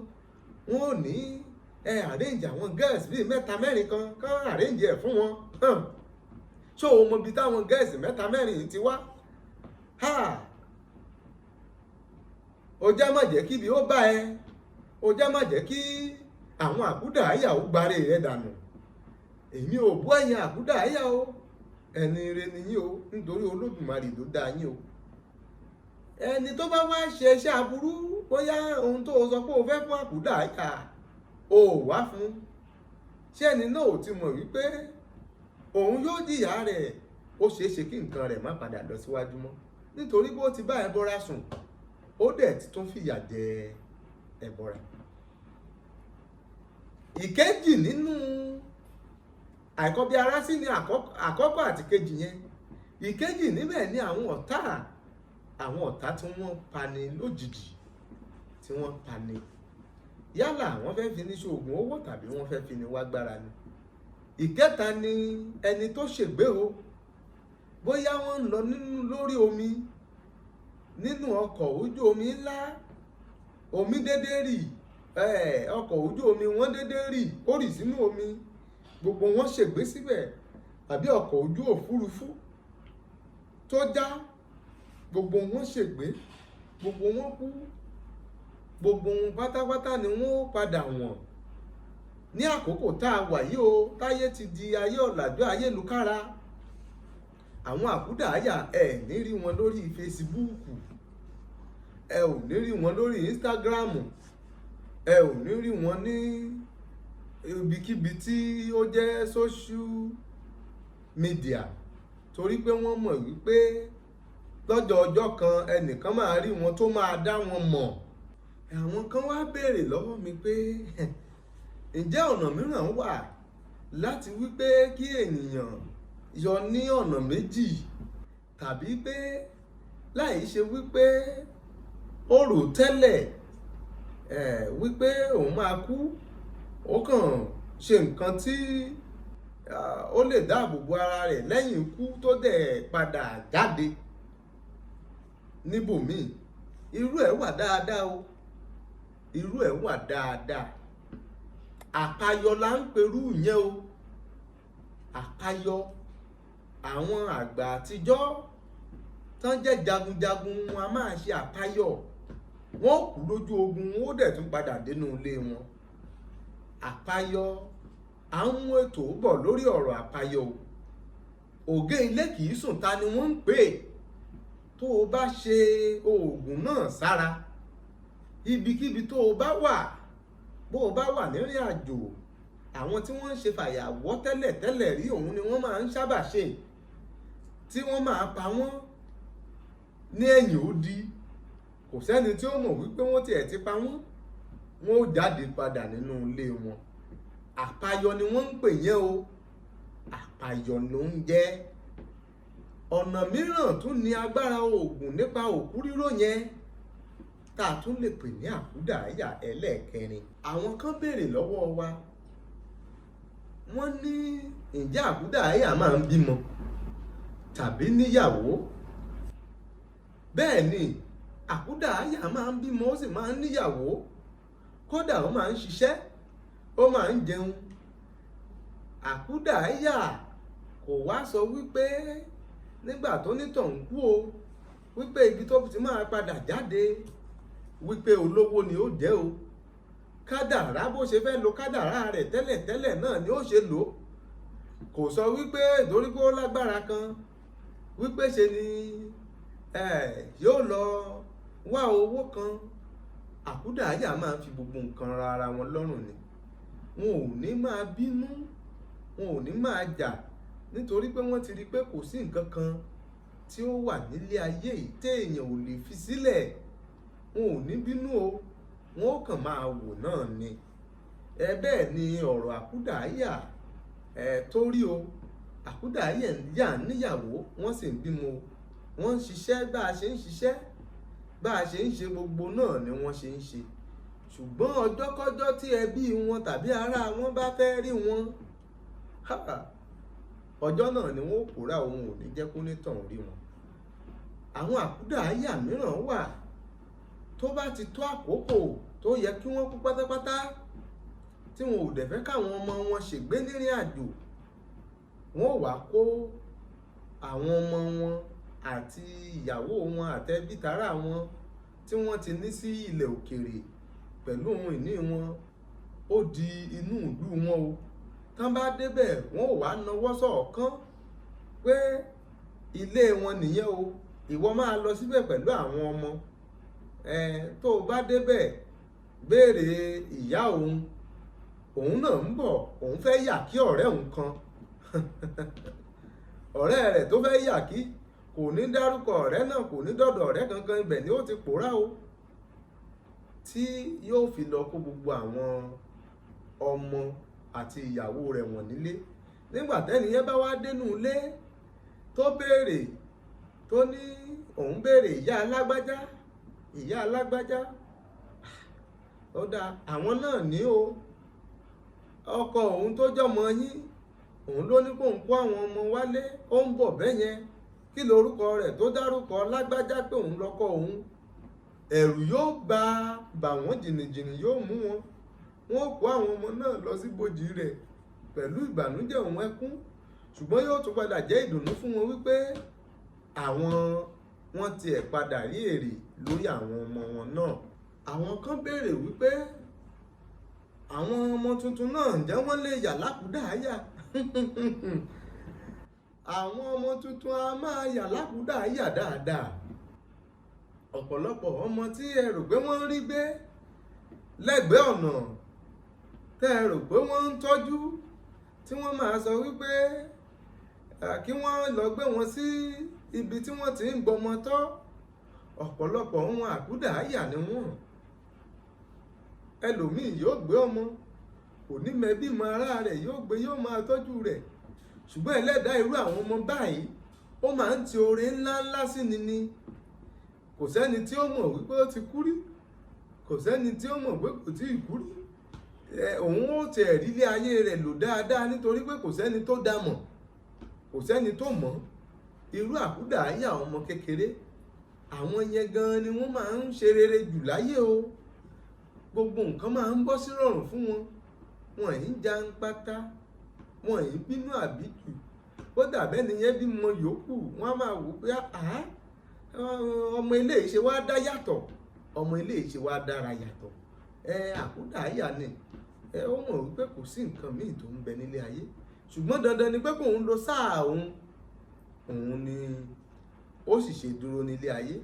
Wọn ò ní ẹ arrange àwọn girls bíi mẹ́ta mẹ́rin kan kán arrange ẹ̀ fún wọn. Ṣó o mọ ibi táwọn girls mẹ́ta mẹ́rin yìí ti wá? Ha, o jẹ́ má jẹ́ kí ibi ó bá ẹ, o jẹ́ má jẹ́ kí àwọn àkúdàáyà ó gbáre rẹ dànù. Èmi ò bú ẹ̀yin àkúdàáyà o, ẹni ire ni yín o, nítorí Olódùmarè ló dá yín o. Ẹni tó bá wá ṣe iṣẹ́ aburú, bóyá ohun tó o sọ pé o fẹ́ fún àkúdàáyà o ò wá fún, ṣé ẹni náà ò ti mọ̀ wípé òun yóò jìyà rẹ̀? Ó ṣeé ṣe kí nǹkan rẹ̀ má padà lọ síwájú mọ́, nítorí bó ti bá ẹbọra sùn, ó dẹ̀ ti tún fìyà jẹ ẹbọra. Ìkejì nínú àìkọbi ara sí ni àkọ́kọ́ àti kejì yẹn. Ìkejì níbẹ̀ ni àwọn ọ̀tá tí wọ́n pani lójijì, tí wọ́n pani, yálà wọ́n fẹ́ fi ní ṣoògùn owó tàbí wọ́n fẹ́ fi ní wágbára ni. Ìkẹta ni ẹni tó ṣègbé o, bóyá wọ́n ń lọ nínú lórí omi, nínú ọkọ̀ ojú omi ńlá, omi dédé rì, ọkọ̀ ojú omi wọ́n dédé rì, ó rì sínú omi, gbogbo wọn ṣègbé síbẹ̀, tàbí ọkọ̀ ojú òfurufú tó já, gbogbo wọn ṣègbé, gbogbo wọn kú. Gbogbo wọn pátápátá ni wọn ó padà wọ̀n ní àkókò tá a wà yìí o. Táyé ti di ayé ọ̀làjú ayélukára, àwọn àkúdàáyà, ẹ ní rí wọn lórí Facebook, ẹ ò ní rí wọn lórí Instagram, ẹ ò ní rí wọn ní ibikíbi tí ó jẹ́ social media, torí pé wọ́n mọ̀ wípé lọ́jọ́ ọjọ́ kan, ẹnìkan máa rí wọn tó máa dá wọn mọ̀. Àwọn kan wá béèrè lọ́wọ́ mi pé ǹjẹ́ ọ̀nà mìíràn wà láti wípé kí ènìyàn yọ ní ọ̀nà méjì, tàbí pé láì ṣe wípé ó rò tẹ́lẹ̀ ẹ̀ wípé òun máa kú, ó kàn ṣe nǹkan tí ó lè dáàbò bo ara rẹ̀ lẹ́yìn ikú, tó dẹ̀ padà jáde níbòmíì? Irú ẹ̀ wà dáadáa o, irú ẹ̀ wà dáadáa. Àpayọ la ń perú yẹn o. Àpayọ, àwọn àgbà àtijọ́ tán jẹ́ jagunjagun, wọn a máa ṣe àpayọ. Wọn ó kú lójú ogun, wọn ó dẹ̀ tún padà dénú ilé wọn. Àpayọ, à ń mú ètò bọ̀ lórí ọ̀rọ̀ àpayọ o. Ògé ilé kì í sùn ta ni wọ́n ń pè é. Tó o bá ṣe oògùn náà sára, ibikíbi tó o bá wà, bó o bá wà nírìn àjò, àwọn tí wọ́n ń ṣe fàyàwọ́ tẹ́lẹ̀ tẹ́lẹ̀ rí, òun ni wọ́n máa ń sábà ṣe, tí wọ́n máa pa wọ́n ní ẹ̀yìn odi. Kò sẹ́ni tí ó mọ̀ wípé wọ́n tiẹ̀ ti pa wọ́n. Wọ́n ó jáde padà nínú ilé wọn. Àpayọ ni wọ́n ń pè yẹn o, àpayọ ló ń jẹ́. Ọ̀nà mìíràn tún ní agbára oògùn nípa òkú ríró yẹn, tá a tún lè pè ní àkúdàáyà ẹlẹ́ẹ̀kẹrin. Àwọn kan béèrè lọ́wọ́ wa, wọ́n ní ǹjẹ́ àkúdàáyà máa ń bímọ tàbí níyàwó? Bẹ́ẹ̀ ni, àkúdàáyà máa ń bímọ, ó sì máa ń níyàwó. Kódà ó máa ń ṣiṣẹ́, ó máa ń jẹun. Àkúdàáyà kò wá sọ wípé nígbà tó nítọ̀hún kú o, wípé ibi tó ti máa padà jáde wípé olówó ni ó jẹ́ o. Kádàrá bó ṣe fẹ́ lo kádàrá rẹ̀ tẹ́lẹ̀tẹ́lẹ̀ náà ni ó ṣe lò ó. Kò sọ wípé torí pé ó lágbára kan wípé ṣe ni yóò lọ wá owó kan. Àkúdàáyà máa ń fi gbogbo nǹkan ra ara wọn lọ́rùn ni. Wọn ò ní máa bínú, wọn ò ní máa jà, nítorí pé wọ́n ti rí pé kò sí nǹkan kan tí ó wà nílé ayé yìí téèyàn ò lè fi sílẹ̀. Wọn ò ní bínú o, wọn ó kàn máa wò náà ni. Bẹ́ẹ̀ ni ọ̀rọ̀ àkúdàáyà tó rí o. Àkúdàáyà yà níyàwó, wọ́n sì ń bímọ, wọ́n ń ṣiṣẹ́ bá a ṣe ń ṣiṣẹ́, bá a ṣe ń ṣe gbogbo náà ni wọ́n ṣe ń ṣe. Ṣùgbọ́n ọjọ́kọ́jọ́ tí ẹbí wọn tàbí ará wọn bá fẹ́ rí wọn, ọjọ́ náà ni wọ́n ó pòórá, òun ò ní jẹ́ kó nítọ̀hún rí wọn. Àwọn àkúdàáyà mìíràn wà tó bá ti tó àkókò tó yẹ kí wọ́n kú pátápátá, tí wọn ò dẹ̀ fẹ́ káwọn ọmọ wọn ṣègbé nírìn àjò, wọ́n ó wá kó àwọn ọmọ wọn àti ìyàwó wọn àtẹbí tará wọn tí wọ́n ti ní sí ilẹ̀ òkèèrè pẹ̀lú ohun ìní wọn, ó di inú ìlú wọn o. Tán bá débẹ̀, wọ́n ó wá nawọ́ sọ̀ọ́kán pé ilé wọn nìyẹn o, ìwọ máa lọ síbẹ̀ pẹ̀lú àwọn ọmọ. Tó o bá débẹ̀, béèrè ìyá òun, òun náà ń bọ̀, òun fẹ́ yà kí ọ̀rẹ́ òun kan. Ọ̀rẹ́ rẹ̀ tó fẹ́ yà kí kò ní dárúkọ ọ̀rẹ́ náà, kò ní dọ̀dọ̀ ọ̀rẹ́ kankan, ibẹ̀ ni ó ti pòórá o, tí yóò fi lọ kó gbogbo àwọn ọmọ àti ìyàwó rẹ̀ wọ̀n nílé. Nígbà tẹ́ni yẹn bá wá dénú ilé tó béèrè, tó ní òun béèrè ìyá alágbájá, ìyá alágbájá, ó dáa, àwọn náà ní o, ọkọ òun tó jọmọ yín, òun ló ní kóun kó àwọn ọmọ wálé, ó ń bọ̀ bẹ́yẹn, kí lorúkọ rẹ̀ tó dárúkọ lágbájá pé òun lọkọ òun. Ẹ̀rù yóò bà wọ́n, jìnnìjìnnì yóò mú wọn, wọn ó kó àwọn ọmọ náà lọ sí ibojì rẹ̀ pẹ̀lú ìbànújẹ́ òun ẹkún. Ṣùgbọ́n yóò tún padà jẹ́ ìdùnnú fún wọn wípé àwọn wọn tiẹ̀ padà rí èrè lórí àwọn ọmọ wọn náà. Àwọn kan béèrè wípé àwọn ọmọ tuntun náà ǹjẹ́ wọ́n lè yà lákúdàáyà? Àwọn ọmọ tuntun a máa yà lákúdàáyà dáadáa. Ọ̀pọ̀lọpọ̀ ọmọ tí ẹ rò pé wọ́n ń rí gbé lẹ́gbẹ̀ẹ́ ọ̀nà, tẹ́ ẹ rò pé wọ́n ń tọ́jú, tí wọ́n máa sọ wípé kí wọ́n lọ gbé wọn sí ibi tí wọ́n ti ń gbọmọ tọ́, ọ̀pọ̀lọpọ̀ wọn àkúdàáyà ni wọ́n. Ẹlòmíì yóò gbé ọmọ, kò ní mẹbí mọ ara rẹ̀, yóò gbé, yóò máa tọ́jú rẹ̀. Ṣùgbọ́n ẹlẹ́dàá irú àwọn ọmọ báyìí ó máa ń ti oore ńláńlá sí ni ni. Kò sẹ́ni tí ó mọ̀ wípé ó ti kú rí, kò sẹ́ni tí ó mọ̀ pé kò tíì kú rí. Òun ó tiẹ̀ rí ilé ayé rẹ̀ lò dáadáa nítorí pé kò sẹ́ni tó dá mọ̀, kò sẹ́ni tó mọ̀. Irú àkúdàáyà ọmọ kékeré, àwọn yẹn gan ni wọ́n máa ń ṣe rere jù láyé o. Gbogbo nǹkan máa ń bọ́ sí rọrùn fún wọn, wọn ì ń jàǹpátá, wọn ì bínú àbíjù. Kódà bẹ́ni yẹn bímọ yòókù, wọ́n á máa wò pé àá, ọmọ eléyìí ṣe wá dá yàtọ̀, ọmọ eléyìí ṣe wá dára yàtọ̀. Àkúdàáyà ni. Ó mọ̀ wípé kò sí nǹkan míì tó ń bẹ nílé ayé, ṣùgbọ́n dandan ni pé kóun lo sáà òun, òun ni ó sì ṣe dúró nílé ayé.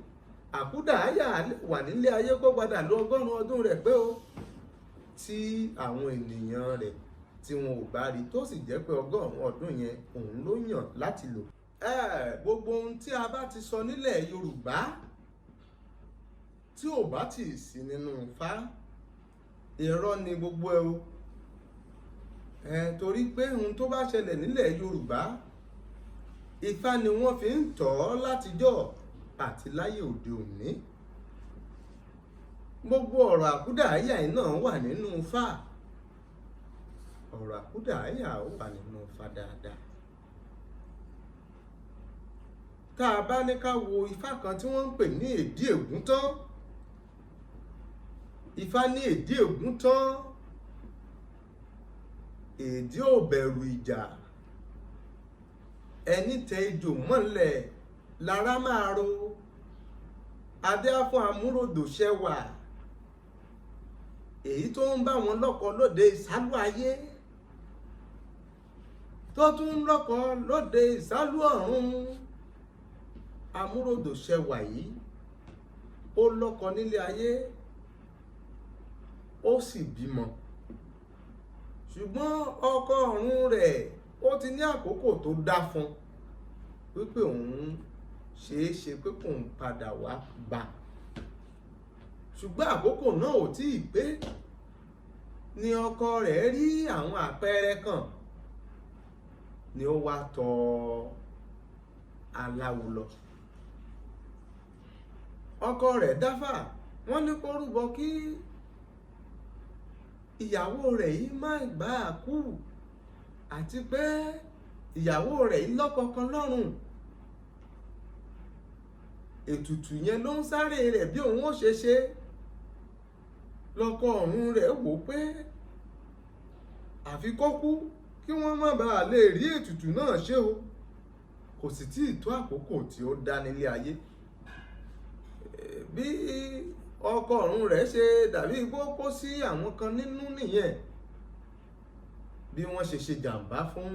Àkúdàáyà wà nílé ayé kó padà lo 100 ọdún rẹ̀ pé o, tí àwọn ènìyàn rẹ̀ tí wọn ò bá rí, tó sì jẹ́ pé 100 ọdún yẹn òun ló yàn láti lò. Gbogbo ohun tí a bá ti sọ nílẹ̀ Yorùbá tí ò bá tì sí nínú Ifá, irọ́ ni gbogbo ẹ o. Torí pé ohun tó bá ṣẹlẹ̀ nílẹ̀ Yorùbá, Ifá ni wọ́n fi ń tọ̀ ọ́ látijọ́ àti láyé òde òní. Gbogbo ọ̀rọ̀ àkúdàáyà yìí náà wà nínú Ifá. Ọ̀rọ̀ àkúdàáyà ó wà nínú Ifá dáadáa. Tá a bá ní ká wo Ifá kan tí wọ́n ń pè ní Èdí Ègúntán, Ifá ní Èdí Ègúntán, Èdí ò bẹ̀rù ìjà, ẹni tẹ ejò mọ́lẹ̀ lára máa ro. Adé á fún Amúròdò Ṣẹwà, èyí tó ń bá wọn lọ́kọ lóde ìsálú ayé, tó tún ń lọ́kọ lóde ìsálú ọ̀run. Amúròdò Ṣẹwà yìí ó lọ́kọ nílé ayé, ó sì bímọ, ṣùgbọ́n ọkọ ọ̀run rẹ̀ ó ti ní àkókò tó dá fún wípé òun ṣeé ṣe pé kò ń padà wá bá, ṣùgbọ́n àkókò náà ò tí ì pé ni ọkọ rẹ̀ rí àwọn àpẹẹrẹ kan, ni ó wá tọ̀ aláwo lọ. Ọkọ rẹ̀ dáfà, wọ́n ní kó rúbọ kí ìyàwó rẹ̀ yìí má bàa kú, àti pé ìyàwó rẹ̀ yìí lọ́kọ kan lọ́rùn. Ètùtù yẹn ló ń sáré rẹ̀ bí òun ó ṣe ṣe. Lọ́kọ ọ̀run rẹ̀ wò pé àfi kó kú kí wọ́n má bàa lè rí ètùtù náà ṣe o. Kò sì tí ì tó àkókò tí ó dá nílé ayé. Bí ọkọ ọ̀run rẹ̀ ṣe dàbí kó kó sí àwọn kan nínú nìyẹn, bí wọ́n ṣe ṣe jàǹbá fún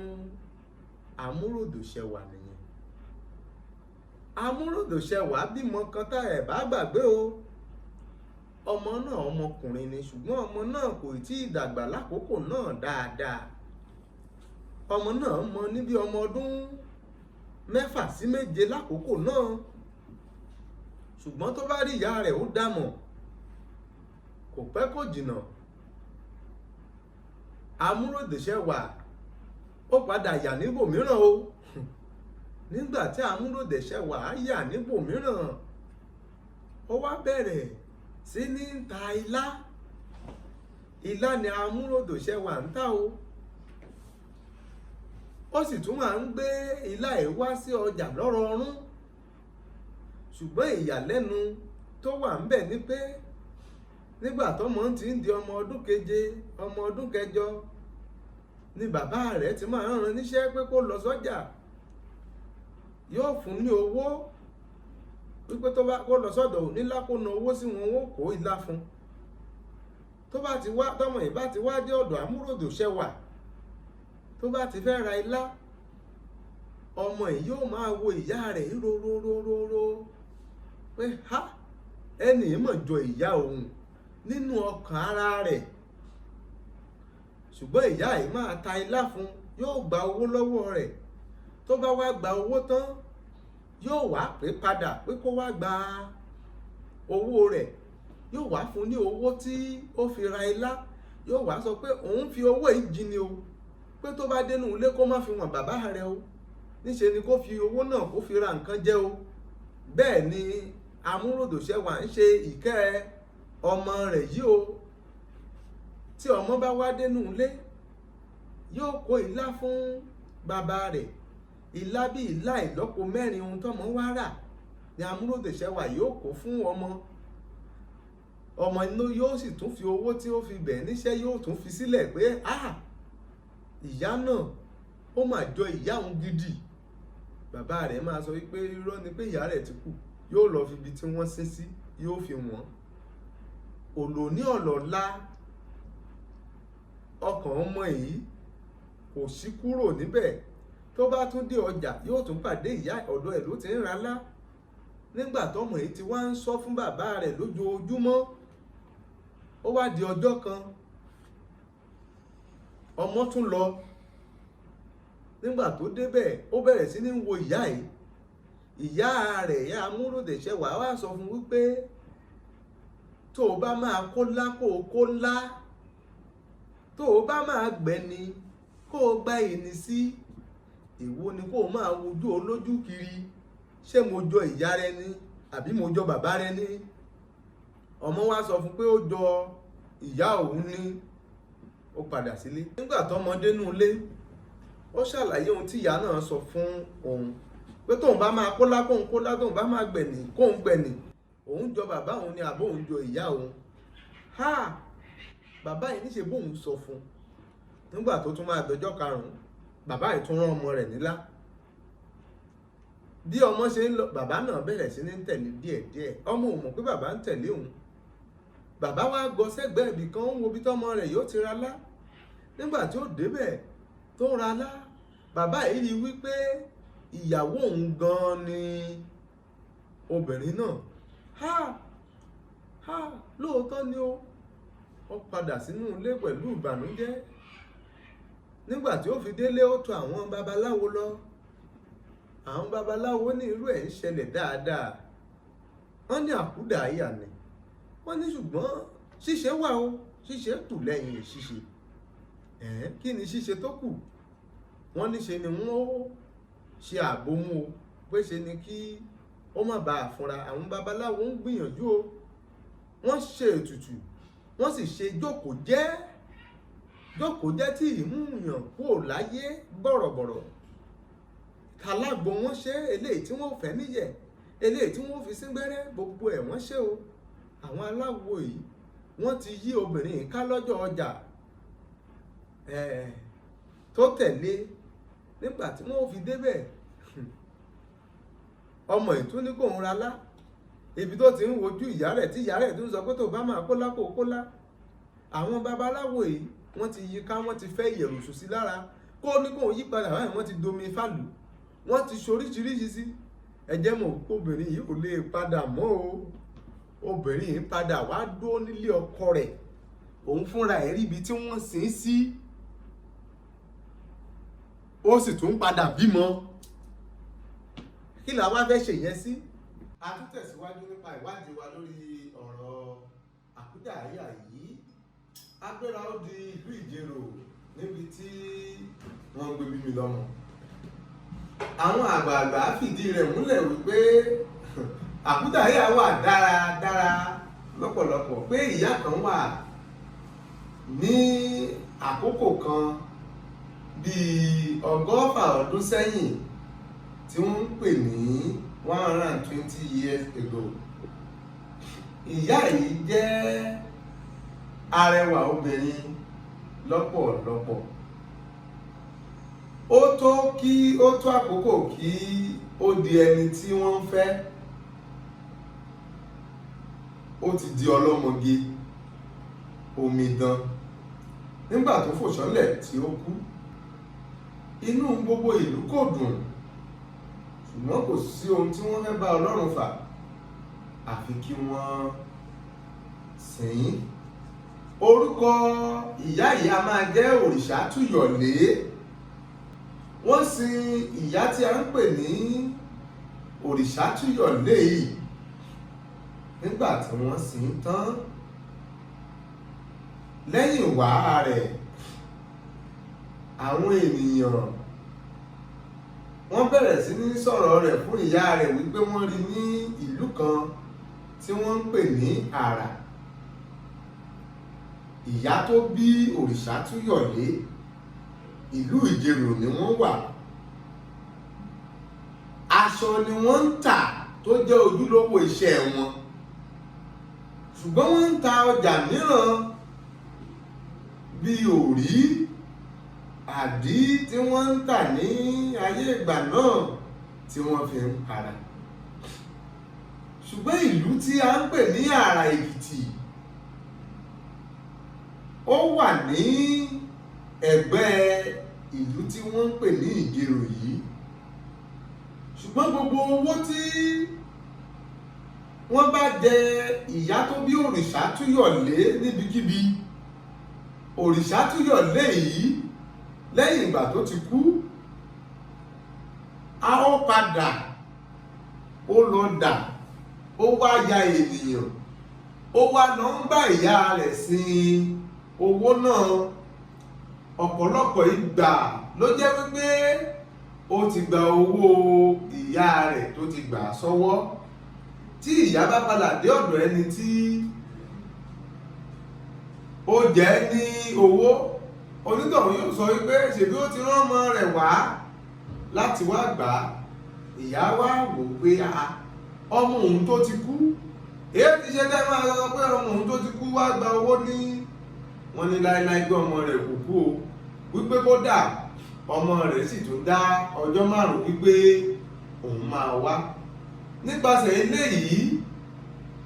Amúròdò Ṣẹwà nìyẹn. Amúròdò Ṣẹwà bímọ kan tá ẹ̀ bá gbàgbé o. Ọmọ náà ọmọkùnrin ni, ṣùgbọ́n ọmọ náà kò tí ì dàgbà lákòókò náà dáadáa. Ọmọ náà mọ níbi ọmọ ọdún 6 sí 7 lákòókò náà, ṣùgbọ́n tó bá rí ìyá rẹ̀ ó dàmọ̀. Kò pẹ́ kò jìnà, Amúròdò Ṣẹwà ó padà yà níbòmíràn o. Nígbà tí Amúròdò Ṣẹwà yà níbòmíràn, ó wá bẹ̀rẹ̀ sí ní ta ilá. Ilá ni Amúròdò Ṣẹwà ń tà o. Ó sì tún máa ń gbé ilá yìí wá sí ọjà lọ́rọ̀ọ́rún. Ṣùgbọ́n ìyàlẹ́nu tó wà ńbẹ̀ ni pé nígbà tọ́mọ ti ń di ọmọ ọdún 7, ọmọ ọdún 8 ni bàbá rẹ̀ ti máa ń rán níṣẹ́ pé kó lọ sọ́jà, yóò fún ní owó wípé tó bá kó lọ sọ́dọ̀ onílá kó na owó sí wọn, ó kó ilá fún. Tó bá ti wá, tọ́mọ yìí bá ti wá dé ọ̀dọ̀ Amúròdò Ṣẹwà, tó bá ti fẹ́ ra ilá, ọmọ yìí yóò máa wo ìyá rẹ̀ róróróróró pé ha, ẹni yìí mọ̀ jọ ìyá òun nínú ọkàn ara rẹ̀. Ṣùgbọ́n ìyá yìí máa ta ilá fún, yóò gba owó lọ́wọ́ rẹ̀. Tó bá wá gba owó tán, yóò wá pè padà pé kó wá gba owó rẹ̀. Yóò wá fún ní owó tí ó fi ra ilá. Yóò wá sọ pé òun fi owó yìí jí ni o, pé tó bá dénú ilé kó má fi wọ̀n bàbá rẹ̀ o, níṣe ni kó fi owó náà kó fi ra nǹkan jẹ o. Bẹ́ẹ̀ ni Amúròdò Ṣẹwà ń ṣe ìkẹ́ ọmọ rẹ̀ yìí o. Tí ọmọ bá wá dénú ilé, yóò kó ilá fún bàbá rẹ̀. Ilá bí ilá ìlọ́po 4 ohun tọ́mọ wá rà ni Amúròdò Ṣẹwà yóò kó fún ọmọ. Ọmọ inú yóò sì tún fi owó tí ó fi bẹ̀ níṣẹ́ yóò tún fi sílẹ̀ pé ah, ìyá náà ó mà jọ ìyá òun gidi. Bàbá rẹ̀ máa sọ wípé irọ́ ni, pé ìyá rẹ̀ ti kú. Yóò lọ fi ibi tí wọ́n sin sí, yóò fi wọ́n. Òlò ní ọ̀lọ́lá, ọkàn ọmọ yìí kò sí kúrò níbẹ̀. Tó bá tún dé ọjà, yóò tún pàdé ìyá, ọ̀dọ̀ ẹ̀ ló ti ń ralá. Nígbà tọ́mọ yìí ti wá ń sọ fún bàbá rẹ̀ lójoojúmọ́, ó wá di ọjọ́ kan, ọmọ tún lọ. Nígbà tó débẹ̀, ó bẹ̀rẹ̀ sí ní wo ìyá yìí. Ìyá rẹ̀, ìyá Amúròdò Ṣẹwà, wá sọ fún wípé tó o bá máa kó ńlá kó o kó ńlá, tó o bá máa gbẹ̀ni kó o gba ìní sí, èwo ni kó o máa wojú olójú kiri? Ṣé mo jọ ìyá rẹ ni àbí mo jọ bàbá rẹ ni? Ọmọ wa sọ fún pé ó jọ ìyá òun ni. Ó padà sílé. Nígbà tọ́mọ dénú ilé, ó ṣàlàyé ohun tí ìyá náà sọ fún òun pé tóun bá máa kólá kóun kólá, tóun bá máa gbẹ̀nì kóun gbẹ̀nì, òun jọ bàbá òun ni àbó òun jọ ìyá òun. Ha! Bàbá yìí níṣe bóun sọ fún Nígbà tó tún máa dọjọ́ karùn-ún, bàbá yìí tún rán ọmọ rẹ̀ nílá. Bí ọmọ ṣe ń lọ, bàbá náà bẹ̀rẹ̀ sí ní tẹ̀lé díẹ̀díẹ̀. Ọmọ ò mọ̀ pé bàbá ń tẹ̀lé òun. Bàbá wa gọ sẹ́gbẹ̀ẹ́ ibì kan, ń wo bí tọ́mọ rẹ̀ yóò ti ra lá. Nígbà tí ó débẹ̀ tó ń ra lá, bàbá yìí rí wípé ìyàwó òun gan ni obìnrin náà. Ha ha, lóòótọ́ ni ó. Ó padà sínú ilé pẹ̀lú ìbànújẹ́. Nígbà tí ó fi délé, ó tọ̀ àwọn babaláwo lọ. Àwọn babaláwo ní irú ẹ̀ ń ṣẹlẹ̀ dáadáa. Wọ́n ní àkúdàáyà ni. Wọ́n ní ṣùgbọ́n ṣíṣe wà o, ṣíṣe kù lẹ́yìn ṣíṣe. Kí ni ṣíṣe tó kù? Wọ́n ní ṣe ni wọ́n ó ṣe àbomú o, pé ṣe ni kí ó má bàa fúnra. Àwọn babaláwo ń gbìyànjú o. Wọ́n ṣe ètùtù, wọ́n sì ṣe jókòó jẹ́, jókòó jẹ́ tí ìmúyàn kúrò láyé bọ̀rọ̀bọ̀rọ̀. Talágbo wọ́n ṣe, eléyìí tí wọ́n fẹ́ níyẹ̀, eléyìí tí wọ́n fi síngbẹ́rẹ́, gbogbo ẹ̀ wọ́n ṣe o. Àwọn aláwo yìí wọ́n ti yí obìnrin yìí ká lọ́jọ́ ọjà tó tẹ̀lé. Nígbà tí wọ́n fi débẹ̀, ọmọ ìtún ní kò ń ra lá. Ibi tó ti ń wojú ìyá rẹ̀, tí ìyá rẹ̀ tó ń sọ pé tó bá máa kólá kó kólá. Àwọn babaláwo yìí wọ́n ti yí ká, wọ́n ti fẹ́ ìyẹ̀rùsù sí lára. Kó ní kó yí padà báyìí, wọ́n ti domi fàlù, wọ́n ti ṣoríṣiríṣi sí. Ẹ jẹ́ mọ̀ pé obìnrin yìí kò lè padà mọ́ o. Obìnrin yìí padà wá dúró nílé ọkọ rẹ̀. Òun fúnra ẹ̀ rí ibi tí wọ́n sin sí. Ó sì tún padà bímọ. Kí la wá fẹ́ ṣe yẹn sí? A tún tẹ̀síwájú nípa ìwádìí wa lórí ọ̀rọ̀ àkúdàáyà yìí. Agbéra ó di ìlú Ìjerò níbi tí wọ́n ń gbé bí mi lọ́mọ. Àwọn àgbààgbà fìdí rẹ̀ múlẹ̀ wípé àkúdàáyà wà dáradára lọ́pọ̀lọpọ̀, pé ìyá kan wà ní àkókò kan bíi 120 ọdún sẹ́yìn tí wọ́n ń pè ní 120 years ago. Ìyá yìí jẹ́ arẹwà obìnrin lọ́pọ̀lọpọ̀. Ó tó kí ó tó àkókò kí ó di ẹni tí wọ́n ń fẹ́. Ó ti di ọlọ́mọge omidan nígbà tó fò ṣánlẹ̀ tí ó kú. Inú gbogbo ìlú kò dùn, ṣùgbọ́n kò sí ohun tí wọ́n fẹ́ bá Ọlọ́run fà àfi kí wọ́n sìn ín. Orúkọ ìyá yìí a máa jẹ́ Òrìṣàtúyọ̀lé. Wọ́n sin ìyá tí a ń pè ní Òrìṣàtúyọ̀lé yìí. Nígbà tí wọ́n sin tán, lẹ́yìn wá rẹ̀, àwọn ènìyàn wọ́n bẹ̀rẹ̀ sí ní sọ̀rọ̀ rẹ̀ fún ìyá rẹ̀ wípé wọ́n rí ní ìlú kan tí wọ́n ń pè ní Àrà. Ìyá tó bí Òrìṣàtúyọ̀lé, ìlú Ìjerò ni wọ́n wà. Aṣọ ni wọ́n ń tà tó jẹ́ ojúlówó iṣẹ́ wọn, ṣùgbọ́n wọ́n ń ta ọjà mìíràn bíi òrí, àdí tí wọ́n ń tà ní ayé ìgbà náà tí wọ́n fi ń para. Ṣùgbọ́n ìlú tí a ń pè ní Àrà Èkìtì ó wà ní ẹ̀gbẹ́ ìlú tí wọ́n ń pè ní Ìjerò yìí. Ṣùgbọ́n gbogbo owó tí wọ́n bá jẹ ìyá tó bí Òrìṣàtúyọ̀lé níbikíbi, Òrìṣàtúyọ̀lé yìí lẹ́yìn ìgbà tó ti kú, a ó padà, ó lọ dà, ó wá ya ènìyàn, ó wá lọ ń bá ìyá rẹ̀ sin owó náà. Ọ̀pọ̀lọpọ̀ ìgbà ló jẹ́ wípé ó ti gba owó ìyá rẹ̀ tó ti gbà sọ́wọ́. Tí ìyá bá padà dé ọ̀dọ̀ ẹni tí ó jẹ́ ní owó, onítọ̀hún yóò sọ wípé ṣèbí ó ti rán ọmọ rẹ̀ wá láti wá gbà á. Ìyá wá wò pé ọmọ òun tó ti kú, èyí ti ṣe tẹ́ máa sọ pé ọmọ òun tó ti kú wá gba owó ní. Wọ́n ní láéláé gbé ọmọ rẹ̀ kò kú o. Wípé kódà ọmọ rẹ̀ sì tún dá ọjọ́ 5 wípé òun máa wá. Nípasẹ̀ eléyìí,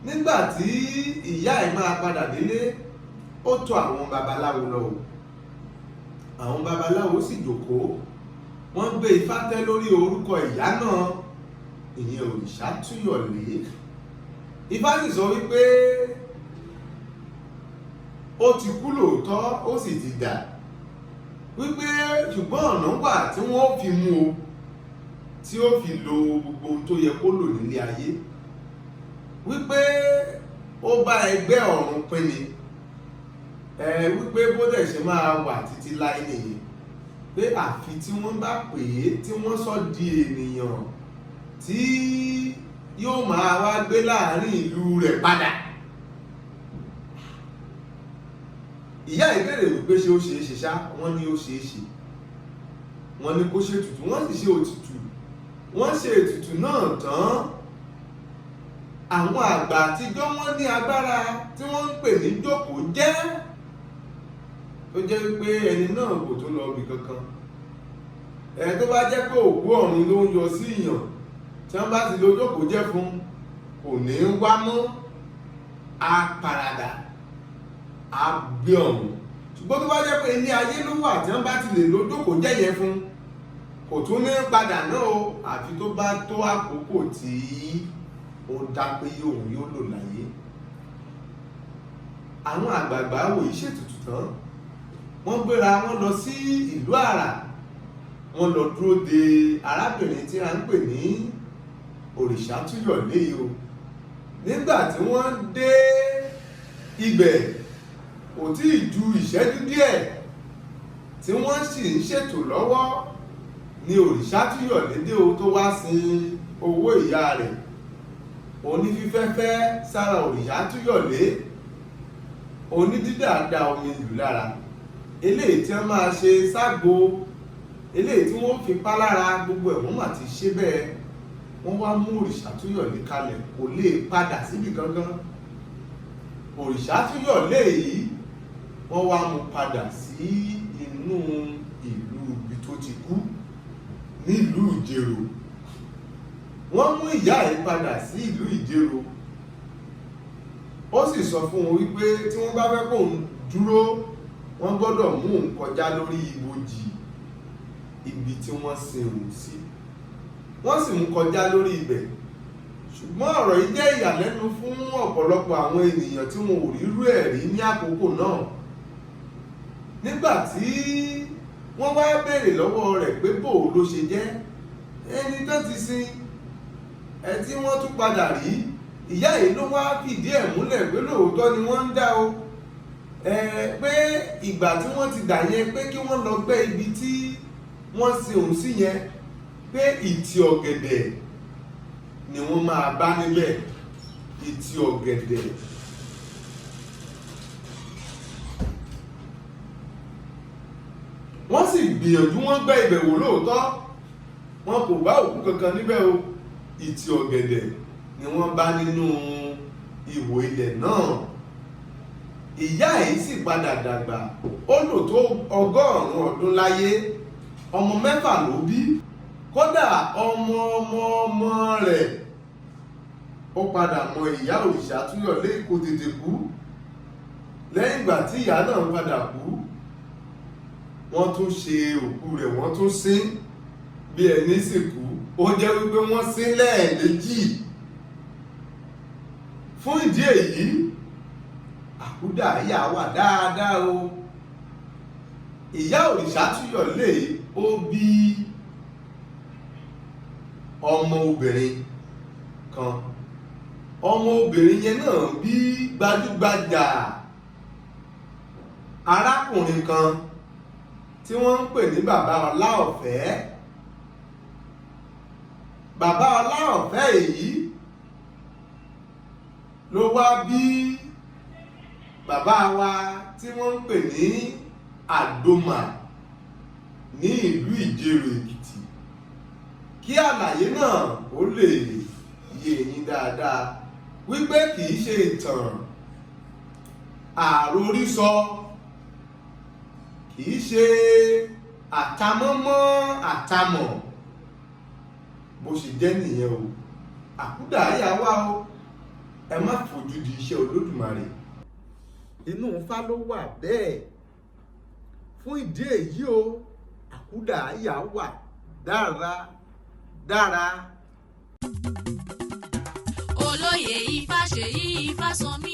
nígbà tí ìyá ẹ̀ máa padà délé, ó tọ̀ àwọn babaláwo lọ o. Àwọn babaláwo sì jókòó, wọ́n gbé ifá tẹ́ lórí orúkọ ìyá náà, ìyẹn Òrìṣàtúyọ̀lé. Ifá sì sọ wípé ó ti kú lóòótọ́, ó sì ti dà, wípé ṣùgbọ́n ọ̀nà wà tí wọ́n fi mú o, tí ó fi lo gbogbo ohun tó yẹ kó lò nílé ayé, wípé ó bá ẹgbẹ́ ọ̀run pín ni, wípé bó dẹ̀ ṣe máa wà títí láé nìyẹn, pé àfi tí wọ́n bá pè é, tí wọ́n sọ di ènìyàn tí yóò máa wá gbé láàrin ìlú rẹ̀ padà. Ìyá ìbéèrè wípé ṣé ó ṣeé ṣe ṣá, wọ́n ní ó ṣeé ṣe. Wọ́n ní kó ṣe ètùtù, wọ́n sì ṣe òtútù. Wọ́n ṣe ètùtù náà tán. Àwọn àgbà àtijọ́ wọ́n ní agbára tí wọ́n ń pè ní jókòó jẹ́, tó jẹ́ wípé ẹni náà kò tún lọ ibì kankan. Tó bá jẹ́ pé òkú ọ̀run ló ń yọ sí ìyàn, tí wọ́n bá ti lo jókòó jẹ́ fún, kò ní wá mọ́, á paradà, á gbé ọ̀run. Ṣùgbọ́n tó bá jẹ́ pé ilé ayé ló wà tí wọ́n bá ti lè lo jókòó jẹ́ yẹn fún, kò tún ní padà náà o, àfi tó bá tó àkókò tí ó dá pé òun yóò lò láyé. Àwọn àgbààgbà wòyí ṣètùtù tán, wọ́n gbéra wọn lọ sí ìlú Àrà. Wọ́n lọ dúró de arábìnrin tí a ń pè ní Òrìṣàtúyọ̀lé yìí o. Nígbà tí wọ́n dé ibẹ̀, kò tí ì ju ìṣẹ́jú díẹ̀ tí wọ́n sì ń ṣètò lọ́wọ́ ní Òrìṣàtúyọ̀lé dé o, tó wá sin owó ìyá rẹ̀. Onífífẹ́fẹ́ sára Òrìṣàtúyọ̀lé, onídídà da omi lù lára, eléyìí tí wọ́n máa ṣe ságbo, eléyìí tí wọ́n fi pa lára, gbogbo ẹ̀ wọ́n mà ti ṣe bẹ́ẹ̀. Wọ́n wá mú Òrìṣàtúyọ̀lé kalẹ̀, kò lè padà síbi kankan. Òrìṣàtúyọ̀lé yìí wọ́n wá mú padà sí inú ìlú ibi tó ti kú, nílùú Ìjerò. Wọ́n mú ìyá ẹ̀ padà sí ìlú Ìjerò. Ó sì sọ fún wọn wípé tí wọ́n bá fẹ́ kóun dúró, wọ́n gbọ́dọ̀ mú òun kọjá lórí ibojì ibi tí wọ́n sin òun sí. Wọ́n sì mú kọjá lórí ibẹ̀. Ṣùgbọ́n ọ̀rọ̀ yìí jẹ́ ìyàlẹ́nu fún ọ̀pọ̀lọpọ̀ àwọn ènìyàn tí wọn ò rírú ẹ̀ rí ní àkókò náà. Nígbà tí wọ́n wá béèrè lọ́wọ́ rẹ̀ pé bò ló ṣe jẹ́, ẹni tó ti sin ẹ tí wọ́n tún padà rí, ìyá yìí ló wá fìdí ẹ̀ múlẹ̀ pé lóòótọ́ ni wọ́n ń dá o. Pé ìgbà tí wọ́n ti dà yẹn, pé kí wọ́n lọ gbẹ́ ibi tí wọ́n sin òun sí yẹn, pé ìtì ọ̀gẹ̀dẹ̀ ni wọ́n máa bá níbẹ̀, ìtì ọ̀gẹ̀dẹ̀. Wọ́n sì gbìyànjú, wọ́n gbẹ́ ibẹ̀ wò lóòótọ́, wọn kò bá òkú kankan níbẹ̀ o. Ìtì ọ̀gẹ̀dẹ̀ ni wọ́n bá nínú ihò ilẹ̀ náà. Ìyá yìí sì padà dàgbà, ó lò tó 100 ọdún láyé. Ọmọ 6 ló bí. Kódà ọmọ ọmọ ọmọ rẹ̀ ó padà mọ ìyá Òrìṣàtúyọ̀lé, kò tètè kú. Lẹ́yìn ìgbà tí ìyá náà padà kú, wọ́n tún ṣe òkú rẹ̀, wọ́n tún sin bí ẹni sì kú. Ó jẹ́ wípé wọ́n sin lẹ́ẹ̀mejì. Fún ìdí èyí, àkúdàáyà wà dáadáa o. Ìyá Òrìṣàtúyọ̀lé ó bí ọmọ obìnrin kan. Ọmọ obìnrin yẹn náà bí gbajúgbajà arákùnrin kan tí wọ́n ń pè ní Bàbá Ọláọ̀fẹ́. Bàbá Ọláọ̀fẹ́ èyí ló wá bí bàbá wa tí wọ́n ń pè ní Àdòmà ní ìlú Ìjerò Èkìtì. Kí àlàyé náà ó lè yé yín dáadáa wípé kì í ṣe ìtàn àròrísọ, Kì í ṣe àtamọ́ mọ́ àtamọ̀. Bó ṣe jẹ́ nìyẹn o. Àkúdàáyà wà o, ẹ má fojú di iṣẹ́ Olódùmarè. Inú Ifá ló wà bẹ́ẹ̀. Fún ìdí èyí o, àkúdàáyà wà dára dára. Olóyè Ifá Ṣèyí Ifásànmí.